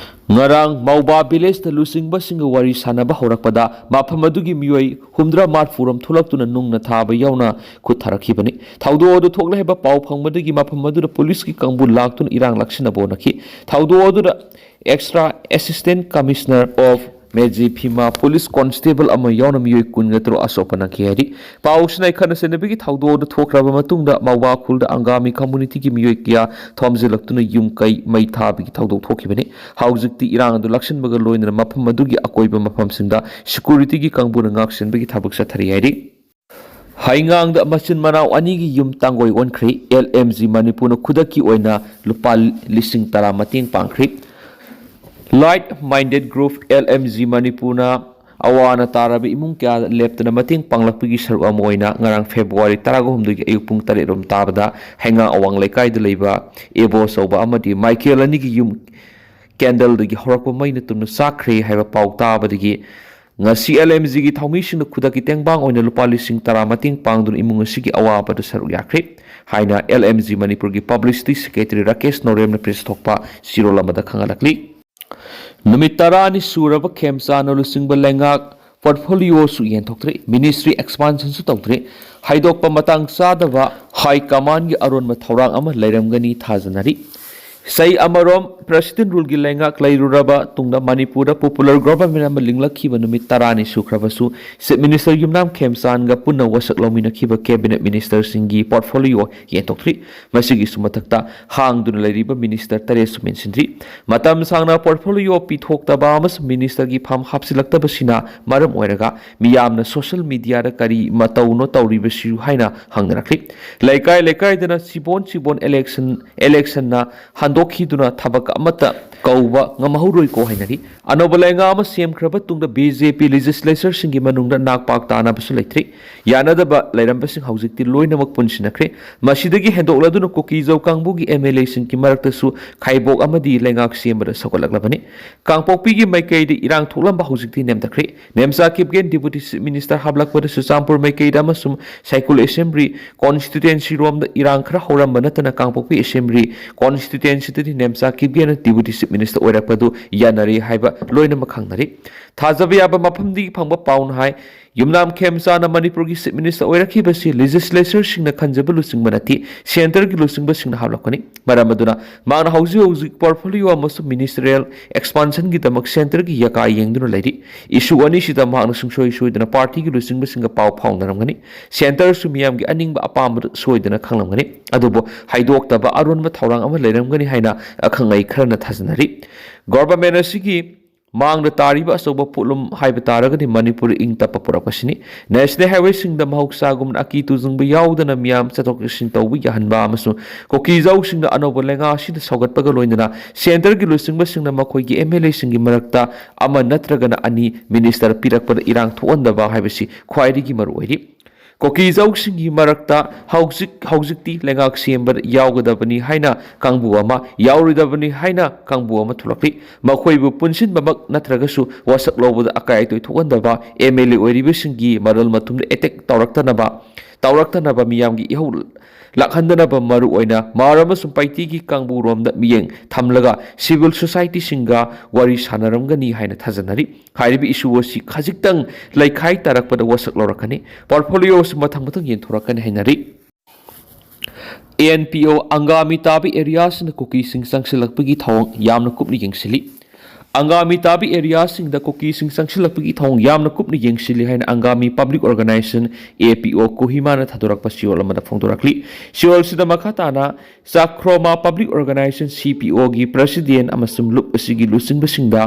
ꯉꯔꯥꯡ ꯃꯧꯕꯥ ꯚꯤꯂꯦꯖꯇ ꯂꯨꯆꯤꯡꯕꯁꯤꯡꯒ ꯋꯥꯔꯤ ꯁꯥꯟꯅꯕ ꯍꯧꯔꯛꯄꯗ ꯃꯐꯝ ꯑꯗꯨꯒꯤ ꯃꯤꯑꯣꯏ ꯍꯨꯝꯗ꯭ꯔꯥ ꯃꯔꯐꯨ ꯔꯣꯝ ꯊꯣꯛꯂꯛꯇꯨꯅ ꯅꯨꯡꯅ ꯊꯥꯕ ꯌꯥꯎꯅ ꯈꯨꯠ ꯊꯥꯔꯛꯈꯤꯕꯅꯤ꯫ ꯊꯧꯗꯣꯛ ꯑꯗꯨ ꯊꯣꯛꯂꯦ ꯍꯥꯏꯕ ꯄꯥꯎ ꯐꯪꯕꯗꯒꯤ ꯃꯐꯝ ꯑꯗꯨꯗ ꯄꯨꯂꯤꯁꯀꯤ ꯀꯥꯡꯕꯨ ꯂꯥꯛꯇꯨꯅ ꯏꯔꯥꯡ ꯂꯥꯛꯁꯤꯟꯅꯕ ꯍꯣꯠꯅꯈꯤ꯫ ꯊꯧꯗꯣꯛ ꯑꯗꯨꯗ Extra Assistant Commissioner of Medziphema police constable ꯑꯃ ꯌꯥꯎꯅ ꯃꯤꯑꯣꯏ ꯀꯨꯟꯒ ꯇꯔꯨꯛ ꯑꯁꯣꯛ ꯑꯄꯟ ꯅꯪꯈꯤ ꯍꯥꯏꯔꯤ꯫ ꯄꯥꯎꯁꯤꯅ ꯈꯠꯅ ꯆꯩꯅꯕꯒꯤ ꯊꯧꯗꯣꯛ ꯑꯗꯨ ꯊꯣꯛꯈ꯭ꯔꯕ ꯃꯇꯨꯡꯗ ꯃꯧꯕꯥ ꯈꯨꯜꯗ ꯑꯪꯒꯥꯃꯤ ꯀꯝꯃꯨꯅꯤꯇꯤꯒꯤ ꯃꯤꯑꯣꯏ ꯀꯌꯥ ꯊꯣꯝꯖꯤꯜꯂꯛꯇꯨꯅ ꯌꯨꯝ ꯀꯩ ꯃꯩ ꯊꯥꯕꯒꯤ ꯊꯧꯗꯣꯛ ꯊꯣꯛꯈꯤꯕꯅꯤ꯫ ꯍꯧꯖꯤꯛꯇꯤ ꯏꯔꯥꯡ ꯑꯗꯨ ꯂꯥꯛꯁꯤꯟꯕꯒ ꯂꯣꯏꯅꯅ ꯃꯐꯝ ꯑꯗꯨꯒꯤ ꯑꯀꯣꯏꯕ ꯃꯐꯝꯁꯤꯡꯗ ꯁꯦꯀ꯭ꯌꯨꯔꯤꯇꯤꯒꯤ ꯀꯥꯡꯕꯨꯅ ꯉꯥꯛ ꯁꯦꯟꯕꯒꯤ ꯊꯕꯛ ꯆꯠꯊꯔꯤ ꯍꯥꯏꯔꯤ꯫ ꯍꯩꯉꯥꯡꯗ ꯃꯆꯤꯟ ꯃꯅꯥꯎ ꯑꯅꯤꯒꯤ ꯌꯨꯝ ꯇꯥꯡꯒꯣꯏ ꯑꯣꯟꯈ꯭ꯔꯦ꯫ ꯑꯦꯜ ꯑꯦꯝ ꯖꯤ ꯃꯅꯤꯄꯨꯔꯅ ꯈꯨꯗꯛꯀꯤ ꯑꯣꯏꯅ ꯂꯨꯄꯥ ꯂꯤꯁꯤꯡ ꯇꯔꯥ ꯃꯇꯦꯡ ꯄꯥꯡꯈ꯭ꯔꯦ꯫ Like Minded Group, L M G ꯃꯅꯤꯄꯨꯔꯅ ꯑꯋꯥ ꯑꯅꯥ ꯇꯥꯔꯕ ꯏꯃꯨꯡ ꯀꯌꯥꯗ ꯂꯦꯞꯇꯅ ꯃꯇꯦꯡ ꯄꯥꯡꯂꯛꯄꯒꯤ ꯁꯔꯨꯛ ꯑꯃ ꯑꯣꯏꯅ ꯉꯔꯥꯡ ꯐꯦꯕ꯭ꯔꯨꯋꯥꯔꯤ ꯇꯔꯥꯍꯨꯝꯗꯣꯏꯒꯤ ꯑꯌꯨꯛ ꯄꯨꯡ ꯇꯔꯦꯠ ꯔꯣꯝ ꯇꯥꯕꯗ ꯍꯩꯉꯥꯡ ꯑꯋꯥꯡ ꯂꯩꯀꯥꯏꯗ ꯂꯩꯕ ꯑꯦꯕꯣ ꯑꯆꯧꯕ ꯑꯃꯗꯤ ꯃꯥꯏꯀꯦꯜ ꯑꯅꯤꯒꯤ ꯌꯨꯝ ꯀꯦꯟꯗꯜꯗꯒꯤ ꯍꯧꯔꯛꯄ ꯃꯩꯅ ꯇꯨꯝꯅ ꯆꯥꯛꯈ꯭ꯔꯦ ꯍꯥꯏꯕ ꯄꯥꯎ ꯇꯥꯕꯗꯒꯤ ꯉꯁꯤ ꯑꯦꯜ ꯑꯦꯝ ꯖꯤꯒꯤ ꯊꯧꯃꯤꯁꯤꯡꯅ ꯈꯨꯗꯛꯀꯤ ꯇꯦꯡꯕꯥꯡ ꯑꯣꯏꯅ ꯂꯨꯄꯥ ꯂꯤꯁꯤꯡ ꯇꯔꯥ ꯃꯇꯦꯡ ꯄꯥꯡꯗꯨꯅ ꯏꯃꯨꯡ ꯑꯁꯤꯒꯤ ꯑꯋꯥꯕꯗ ꯁꯔꯨꯛ ꯌꯥꯈ꯭ꯔꯦ ꯍꯥꯏꯅ ꯑꯦꯜ ꯑꯦꯝ ꯖꯤ ꯃꯅꯤꯄꯨꯔꯒꯤ ꯄꯕ꯭ꯂꯤꯁꯤꯇꯤ ꯁꯦꯀ꯭ꯔꯦꯇꯔꯤ ꯔꯥꯀꯦꯁ ꯅꯣꯔꯦꯝꯅ ꯄ꯭ꯔꯦꯁ ꯊꯣꯛꯄ ꯆꯦꯔꯣꯜ ꯑꯃꯗ ꯈꯪꯍꯜꯂꯛꯂꯤ꯫ ꯅꯨꯃꯤꯠ ꯇꯔꯥꯅꯤ ꯁꯨꯔꯕ ꯈꯦꯝꯆꯥꯟꯅ ꯂꯨꯆꯤꯡꯕ ꯂꯩꯉꯥꯛ ꯄꯣꯔꯠꯐꯣꯂꯤꯑꯣꯁꯨ ꯌꯦꯟꯊꯣꯛꯇ꯭ꯔꯤ, ꯃꯤꯅꯤꯁꯇ꯭ꯔꯤ ꯑꯦꯛꯁꯄꯥꯟꯁꯟꯁꯨ ꯇꯧꯗ꯭ꯔꯤ꯫ ꯍꯥꯏꯗꯣꯛꯄ ꯃꯇꯥꯡ ꯆꯥꯗꯕ ꯍꯥꯏ ꯀꯃꯥꯟꯒꯤ ꯑꯔꯣꯟꯕ ꯊꯧꯔꯥꯡ ꯑꯃ ꯂꯩꯔꯝꯒꯅꯤ ꯊꯥꯖꯅꯔꯤ꯫ ꯆꯍꯤ ꯑꯃꯔꯣꯝ President Ruleꯒꯤ ꯂꯩꯉꯥꯛ ꯂꯩꯔꯨꯔꯕ ꯇꯨꯡꯗ ꯃꯅꯤꯄꯨꯔꯗ Popular Government ꯑꯃ ꯂꯤꯡꯂꯛꯈꯤꯕ ꯅꯨꯃꯤꯠ ꯇꯔꯥꯅꯤ ꯁꯨꯈ꯭ꯔꯕꯁꯨ, Chief Minister ꯌꯨꯝꯅꯥꯝ ꯈꯦꯝꯆꯥꯟꯒ ꯄꯨꯟꯅ ꯋꯥꯁꯛ ꯂꯧꯃꯤꯟꯅꯈꯤꯕ Cabinet Ministerꯁꯤꯡꯒꯤ portfolio ꯌꯦꯟꯊꯣꯛꯇ꯭ꯔꯤ꯫ ꯃꯁꯤꯒꯤꯁꯨ ꯃꯊꯛꯇ ꯍꯥꯡꯗꯨꯅ ꯂꯩꯔꯤꯕ Minister ꯇꯔꯦꯠꯁꯨ ꯃꯦꯟꯁꯤꯟꯗ꯭ꯔꯤ꯫ ꯃꯇꯝ ꯁꯥꯡꯅ portfolio ꯄꯤꯊꯣꯛꯇꯕ ꯑꯃꯁꯨꯡ Ministerꯒꯤ ꯐꯝ ꯍꯥꯞꯆꯤꯜꯂꯛꯇꯕꯁꯤꯅ ꯃꯔꯝ ꯑꯣꯏꯔꯒ ꯃꯤꯌꯥꯝꯅ social mediaꯗ ꯀꯔꯤ ꯃꯇꯧꯅꯣ ꯇꯧꯔꯤꯕꯁꯤꯕꯨ ꯍꯥꯏꯅ ꯍꯪꯅꯔꯛꯂꯤ꯫ ꯂꯩꯀꯥꯏ ꯂꯩꯀꯥꯏꯗꯅ ꯆꯤꯕꯣꯟ ꯆꯤꯕꯣꯟ election, electionꯅ ꯍꯟꯗꯣꯛꯈꯤꯗꯨꯅ ꯊꯕꯛ ꯑꯃꯠꯇ ꯀꯧꯕ ꯉꯝꯍꯧꯔꯣꯏꯀꯣ ꯍꯥꯏꯅꯔꯤ꯫ ꯑꯅꯧꯕ ꯂꯩꯉꯥꯛ ꯑꯃ ꯁꯦꯝꯈ꯭ꯔꯕ ꯇꯨꯡꯗ BJP legislatureꯁꯤꯡꯒꯤ ꯃꯅꯨꯡꯗ ꯅꯥꯛ ꯄꯥꯛ ꯇꯥꯅꯕꯁꯨ ꯂꯩꯇ꯭ꯔꯤ꯫ ꯌꯥꯅꯗꯕ ꯂꯩꯔꯝꯕꯁꯤꯡ ꯍꯧꯖꯤꯛꯇꯤ ꯂꯣꯏꯅꯃꯛ ꯄꯨꯟꯁꯤꯟꯅꯈ꯭ꯔꯦ꯫ ꯃꯁꯤꯗꯒꯤ ꯍꯦꯟꯗꯣꯛꯂꯗꯨꯅ ꯀꯨꯀꯤ-ꯖꯧ ꯀꯥꯡꯕꯨꯒꯤ MLAꯁꯤꯡꯒꯤ ꯃꯔꯛꯇꯁꯨ ꯈꯥꯏꯕꯣꯛ ꯑꯃꯗꯤ ꯂꯩꯉꯥꯛ ꯁꯦꯝꯕꯗ ꯁꯧꯒꯠꯂꯛꯂꯕꯅꯤ꯫ ꯀꯥꯡꯄꯣꯛꯄꯤꯒꯤ ꯃꯥꯏꯀꯩꯗ ꯏꯔꯥꯡ ꯊꯣꯛꯂꯝꯕ ꯍꯧꯖꯤꯛꯇꯤ ꯅꯦꯝꯊꯈ꯭ꯔꯦ꯫ Nemcha Kipgen Deputy Chief Minister ꯍꯥꯞꯂꯛꯄꯗ Churachandpur ꯃꯥꯏꯀꯩꯗ ꯑꯃꯁꯨꯡ ꯁꯥꯏꯀꯨꯜ Assembly constituencyꯔꯣꯝꯗ ꯏꯔꯥꯡ ꯈꯔ ꯍꯧꯔꯝꯕ ꯅꯠꯇꯅ ꯀꯥꯡꯄꯣꯛꯄꯤ Assembly constituencyꯗꯗꯤ Nemcha ꯀꯤꯞꯒꯦꯟꯅ Deputy Chief Minister ꯑꯣꯏꯔꯛꯄꯗꯨ ꯌꯥꯅꯔꯦ ꯍꯥꯏꯕ ꯂꯣꯏꯅꯃꯛ ꯈꯪꯅꯔꯤ꯫ ꯊꯥꯖꯕ ꯌꯥꯕ ꯃꯐꯝꯗꯒꯤ ꯐꯪꯕ ꯄꯥꯎꯅ ꯍꯥꯏ, ꯌꯨꯝꯅꯥꯝ ꯈꯦꯝꯆꯥꯟꯅ ꯃꯅꯤꯄꯨꯔꯒꯤ Chief Minister ꯑꯣꯏꯔꯛꯈꯤꯕꯁꯤ legislatureꯁꯤꯡꯅ ꯈꯟꯖꯕ ꯂꯨꯆꯤꯡꯕ ꯅꯠꯇꯦ, centreꯒꯤ ꯂꯨꯆꯤꯡꯕꯁꯤꯡꯅ ꯍꯥꯞꯂꯛꯄꯅꯤ꯫ ꯃꯔꯝ ꯑꯗꯨꯅ ꯃꯍꯥꯛꯅ ꯍꯧꯖꯤꯛ ꯍꯧꯖꯤꯛ portfolio ꯑꯃꯁꯨꯡ ministerial expansionꯒꯤꯗꯃꯛ centreꯒꯤ ꯌꯥꯀꯥ ꯌꯦꯡꯗꯨꯅ ꯂꯩꯔꯤ꯫ Issue ꯑꯅꯤꯁꯤꯗ ꯃꯍꯥꯛꯅ ꯁꯨꯡꯁꯣꯏ ꯁꯣꯏꯗꯅ partyꯒꯤ ꯂꯨꯆꯤꯡꯕꯁꯤꯡꯒ ꯄꯥꯎ ꯐꯥꯎꯅꯔꯝꯒꯅꯤ꯫ Centreꯁꯨ ꯃꯤꯌꯥꯝꯒꯤ ꯑꯅꯤꯡꯕ ꯑꯄꯥꯝꯕꯗꯨ ꯁꯣꯏꯗꯅ ꯈꯪꯂꯝꯒꯅꯤ꯫ ꯑꯗꯨꯕꯨ ꯍꯥꯏꯗꯣꯛꯇꯕ ꯑꯔꯣꯟꯕ ꯊꯧꯔꯥꯡ ꯑꯃ ꯂꯩꯔꯝꯒꯅꯤ ꯍꯥꯏꯅ ꯑꯈꯪ ꯑꯍꯩ ꯈꯔꯅ ꯊꯥꯖꯅꯔꯤ꯫ Government ꯑꯁꯤꯒꯤ ꯃꯥꯡꯗ ꯇꯥꯔꯤꯕ ꯑꯆꯧꯕ ꯄꯣꯠꯂꯨꯝ ꯍꯥꯏꯕ ꯇꯥꯔꯒꯗꯤ ꯃꯅꯤꯄꯨꯔ ꯏꯪ ꯇꯞꯄ ꯄꯨꯔꯛꯄꯁꯤꯅꯤ꯫ National Highwayꯁꯤꯡꯗ ꯃꯍꯧꯁꯥꯒꯨꯝꯅ ꯑꯀꯤ ꯇꯨꯖꯨꯡꯕ ꯌꯥꯎꯗꯅ ꯃꯤꯌꯥꯝ ꯆꯠꯊꯣꯛ ꯆꯠꯁꯤꯟ ꯇꯧꯕ ꯌꯥꯍꯟꯕ ꯑꯃꯁꯨꯡ ꯀꯨꯀꯤ-ꯖꯧꯁꯤꯡꯅ ꯑꯅꯧꯕ ꯂꯩꯉꯥꯛ ꯑꯁꯤꯗ ꯁꯧꯒꯠꯄꯒ ꯂꯣꯏꯅꯅ centreꯒꯤ ꯂꯨꯆꯤꯡꯕꯁꯤꯡꯅ ꯃꯈꯣꯏꯒꯤ MLAꯁꯤꯡꯒꯤ ꯃꯔꯛꯇ ꯑꯃ ꯅꯠꯇ꯭ꯔꯒꯅ ꯑꯅꯤ minister ꯄꯤꯔꯛꯄꯗ ꯏꯔꯥꯡ ꯊꯣꯛꯍꯟꯗꯕ ꯍꯥꯏꯕꯁꯤ ꯈ꯭ꯋꯥꯏꯗꯒꯤ ꯃꯔꯨꯑꯣꯏꯔꯤ꯫ ꯀꯨꯀꯤ-ꯖꯧꯁꯤꯡꯒꯤ ꯃꯔꯛꯇ ꯍꯧꯖꯤꯛ, ꯍꯧꯖꯤꯛꯇꯤ ꯂꯩꯉꯥꯛ ꯁꯦꯝꯕꯗ ꯌꯥꯎꯒꯗꯕꯅꯤ ꯍꯥꯏꯅ ꯀꯥꯡꯕꯨ ꯑꯃ, ꯌꯥꯎꯔꯣꯏꯗꯕꯅꯤ ꯍꯥꯏꯅ ꯀꯥꯡꯕꯨ ꯑꯃ ꯊꯣꯛꯂꯛꯂꯤ꯫ ꯃꯈꯣꯏꯕꯨ ꯄꯨꯟꯁꯤꯟꯕꯃꯛ ꯅꯠꯇ꯭ꯔꯒꯁꯨ ꯋꯥꯁꯛ ꯂꯧꯕꯗ ꯑꯀꯥꯏ ꯑꯇꯣꯏ ꯊꯣꯛꯍꯟꯗꯕ, MLA ꯑꯣꯏꯔꯤꯕꯁꯤꯡꯒꯤ ꯃꯔꯜ ꯃꯊꯨꯝꯗ attack ꯇꯧꯔꯛꯇꯅꯕ, ꯇꯧꯔꯛꯇꯅꯕ ꯃꯤꯌꯥꯝꯒꯤ ꯏꯍꯧ ꯂꯥꯛꯍꯟꯗꯅꯕ ꯃꯔꯨꯑꯣꯏꯅ ꯃꯥꯔ ꯑꯃꯁꯨꯡ ꯄꯥꯏꯇꯤꯒꯤ ꯀꯥꯡꯕꯨꯔꯣꯝꯗ ꯃꯤꯠꯌꯦꯡ ꯊꯝꯂꯒ civil societyꯁꯤꯡꯒ ꯋꯥꯔꯤ ꯁꯥꯟꯅꯔꯝꯒꯅꯤ ꯍꯥꯏꯅ ꯊꯥꯖꯅꯔꯤ꯫ ꯍꯥꯏꯔꯤꯕ issue ꯑꯁꯤ ꯈꯖꯤꯛꯇꯪ ꯂꯩꯈꯥꯏ ꯇꯥꯔꯛꯄꯗ ꯋꯥꯁꯛ ꯂꯧꯔꯛꯀꯅꯤ꯫ Portfolioꯁꯨ ꯃꯊꯪ ꯃꯊꯪ ꯌꯦꯟꯊꯣꯔꯛꯀꯅꯤ ꯍꯥꯏꯅꯔꯤ꯫ ꯑꯦꯟ ꯄꯤ ꯑꯣ ꯑꯪꯒꯥꯃꯤ ꯇꯥꯕ ꯑꯦꯔꯤꯌꯥꯁꯤꯡꯗ ꯀꯨꯀꯤꯁꯤꯡ ꯆꯪꯁꯤꯜꯂꯛꯄꯒꯤ ꯊꯧꯑꯣꯡ ꯌꯥꯝꯅ ꯀꯨꯞꯅ ꯌꯦꯡꯁꯤꯜꯂꯤ꯫ ꯑꯪꯒꯥꯃꯤ ꯇꯥꯕ ꯑꯦꯔꯤꯌꯥꯁꯤꯡꯗ ꯀꯨꯀꯤꯁꯤꯡ ꯆꯪꯁꯤꯜꯂꯛꯄꯒꯤ ꯊꯧꯑꯣꯡ ꯌꯥꯝꯅ ꯀꯨꯞꯅ ꯌꯦꯡꯁꯤꯜꯂꯤ ꯍꯥꯏꯅ ꯑꯪꯒꯥꯃꯤ ꯄꯕ꯭ꯂꯤꯛ ꯑꯣꯔꯒꯅꯥꯏꯖꯦꯁꯟ, ꯑꯦ ꯄꯤ ꯑꯣ, ꯀꯣꯍꯤꯃꯥꯅ ꯊꯥꯗꯣꯔꯛꯄ ꯆꯦꯔꯣꯜ ꯑꯃꯗ ꯐꯣꯡꯗꯣꯔꯛꯂꯤ꯫ ꯆꯦꯔꯣꯜꯁꯤꯗ ꯃꯈꯥ ꯇꯥꯅ ꯆꯥꯈ꯭ꯔꯣꯃꯥ ꯄꯕ꯭ꯂꯤꯛ ꯑꯣꯔꯒꯅꯥꯏꯖꯦꯁꯟ, ꯁꯤ ꯄꯤ ꯑꯣꯒꯤ ꯄ꯭ꯔꯁꯤꯗꯦꯟ ꯑꯃꯁꯨꯡ ꯂꯨꯞ ꯑꯁꯤꯒꯤ ꯂꯨꯆꯤꯡꯕꯁꯤꯡꯗ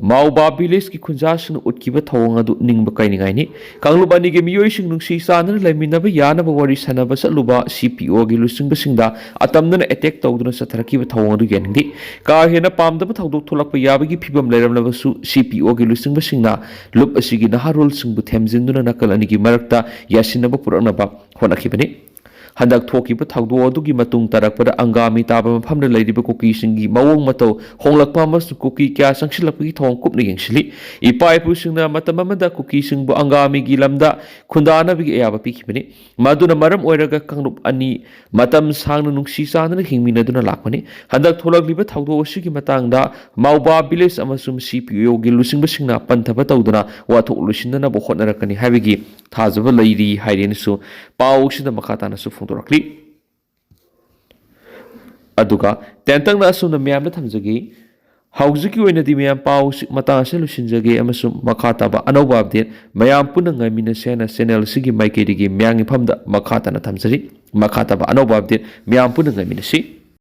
ꯃꯥꯎꯕꯥ ꯚꯤꯂꯦꯖꯀꯤ ꯈꯨꯟꯖꯥꯁꯤꯡꯅ ꯎꯠꯈꯤꯕ ꯊꯧꯑꯣꯡ ꯑꯗꯨ ꯅꯤꯡꯕ ꯀꯥꯏꯅꯤꯡꯉꯥꯏꯅꯤ꯫ ꯀꯥꯡꯂꯨꯞ ꯑꯅꯤꯒꯤ ꯃꯤꯑꯣꯏꯁꯤꯡ ꯅꯨꯡꯁꯤ ꯆꯥꯟꯅꯅ ꯂꯩꯃꯤꯟꯅꯕ ꯌꯥꯅꯕ ꯋꯥꯔꯤ ꯁꯥꯟꯅꯕ ꯆꯠꯂꯨꯕ ꯁꯤ ꯄꯤ ꯑꯣꯒꯤ ꯂꯨꯆꯤꯡꯕꯁꯤꯡꯗ ꯑꯇꯝꯅꯅ ꯑꯦꯇꯦꯛ ꯇꯧꯗꯨꯅ ꯆꯠꯊꯔꯛꯈꯤꯕ ꯊꯧꯑꯣꯡ ꯑꯗꯨ ꯌꯥꯅꯤꯡꯗꯦ꯫ ꯀꯥ ꯍꯦꯟꯅ ꯄꯥꯝꯗꯕ ꯊꯧꯗꯣꯛ ꯊꯣꯛꯂꯛꯄ ꯌꯥꯕꯒꯤ ꯐꯤꯕꯝ ꯂꯩꯔꯝꯂꯕꯁꯨ, ꯁꯤ ꯄꯤ ꯑꯣꯒꯤ ꯂꯨꯆꯤꯡꯕꯁꯤꯡꯅ ꯂꯨꯞ ꯑꯁꯤꯒꯤ ꯅꯍꯥꯔꯣꯜꯁꯤꯡꯕꯨ ꯊꯦꯝꯖꯤꯟꯗꯨꯅ ꯅꯥꯀꯜ ꯑꯅꯤꯒꯤ ꯃꯔꯛꯇ ꯌꯥꯁꯤꯟꯅꯕ ꯄꯨꯔꯛꯅꯕ ꯍꯣꯠꯅꯈꯤꯕꯅꯤ꯫ ꯍꯟꯗꯛ ꯊꯣꯛꯈꯤꯕ ꯊꯧꯗꯣꯛ ꯑꯗꯨꯒꯤ ꯃꯇꯨꯡ ꯇꯥꯔꯛꯄꯗ ꯑꯪꯒꯥꯃꯤ ꯇꯥꯕ ꯃꯐꯝꯗ ꯂꯩꯔꯤꯕ ꯀꯨꯀꯤꯁꯤꯡꯒꯤ ꯃꯑꯣꯡ ꯃꯇꯧ ꯍꯣꯡꯂꯛꯄ ꯑꯃꯁꯨꯡ ꯀꯨꯀꯤ ꯀꯌꯥ ꯆꯪꯁꯤꯜꯂꯛꯄꯒꯤ ꯊꯧꯑꯣꯡ ꯀꯨꯞꯅ ꯌꯦꯡꯁꯤꯜꯂꯤ꯫ ꯏꯄꯥ ꯏꯄꯨꯁꯤꯡꯅ ꯃꯇꯝ ꯑꯃꯗ ꯀꯨꯀꯤꯁꯤꯡꯕꯨ ꯑꯪꯒꯥꯃꯤꯒꯤ ꯂꯝꯗ ꯈꯨꯟꯗꯥꯅꯕꯒꯤ ꯑꯌꯥꯕ ꯄꯤꯈꯤꯕꯅꯤ꯫ ꯃꯗꯨꯅ ꯃꯔꯝ ꯑꯣꯏꯔꯒ ꯀꯥꯡꯂꯨꯞ ꯑꯅꯤ ꯃꯇꯝ ꯁꯥꯡꯅ ꯅꯨꯡꯁꯤ ꯆꯥꯟꯅꯅ ꯍꯤꯡꯃꯤꯟꯅꯗꯨꯅ ꯂꯥꯛꯄꯅꯤ꯫ ꯍꯟꯗꯛ ꯊꯣꯛꯂꯛꯂꯤꯕ ꯊꯧꯗꯣꯛ ꯑꯁꯤꯒꯤ ꯃꯇꯥꯡꯗ ꯃꯥꯎꯕꯥ ꯚꯤꯂꯦꯖ ꯑꯃꯁꯨꯡ ꯁꯤ ꯄꯤ ꯑꯣꯒꯤ ꯂꯨꯆꯤꯡꯕꯁꯤꯡꯅ ꯄꯟꯊꯕ ꯇꯧꯗꯨꯅ ꯋꯥꯊꯣꯛ ꯂꯣꯏꯁꯤꯟꯅꯅꯕ ꯍꯣꯠꯅꯔꯛꯀꯅꯤ ꯍꯥꯏꯕꯒꯤ ꯊꯥꯖꯕ ꯂꯩꯔꯤ ꯍꯥꯏꯔꯦꯅꯁꯨ ꯄꯥꯎ ꯑꯁꯤꯗ ꯃꯈꯥ ꯇꯥꯅꯁꯨ ꯐꯣꯡꯗꯣꯔꯛꯂꯤ꯫ ꯑꯗꯨꯒ ꯇꯦꯟꯇꯛꯅ ꯑꯁꯨꯝꯅ ꯃꯌꯥꯝꯗ ꯊꯝꯖꯒꯦ꯫ ꯍꯧꯖꯤꯛꯀꯤ ꯑꯣꯏꯅꯗꯤ ꯃꯌꯥꯝ ꯄꯥꯎ ꯑꯁꯤ ꯃꯇꯥꯡ ꯑꯁꯤꯗ ꯂꯣꯏꯁꯤꯟꯖꯒꯦ ꯑꯃꯁꯨꯡ ꯃꯈꯥ ꯇꯥꯕ ꯑꯅꯧꯕ ꯑꯞꯗꯦꯠ ꯃꯌꯥꯝ ꯄꯨꯟꯅ ꯉꯥꯏꯃꯤꯟꯅꯁꯦ ꯍꯥꯏꯅ ꯆꯦꯅꯦꯜ ꯑꯁꯤꯒꯤ ꯃꯥꯏꯀꯩꯗꯒꯤ ꯃꯌꯥꯝꯒꯤ ꯐꯝꯗ ꯃꯈꯥ ꯇꯥꯅ ꯊꯝꯖꯔꯤ꯫ ꯃꯈꯥ ꯇꯥꯕ ꯑꯅꯧꯕ ꯑꯞꯗꯦꯠ ꯃꯌꯥꯝ ꯄꯨꯟꯅ ꯉꯥꯏꯃꯤꯟꯅꯁꯤ꯫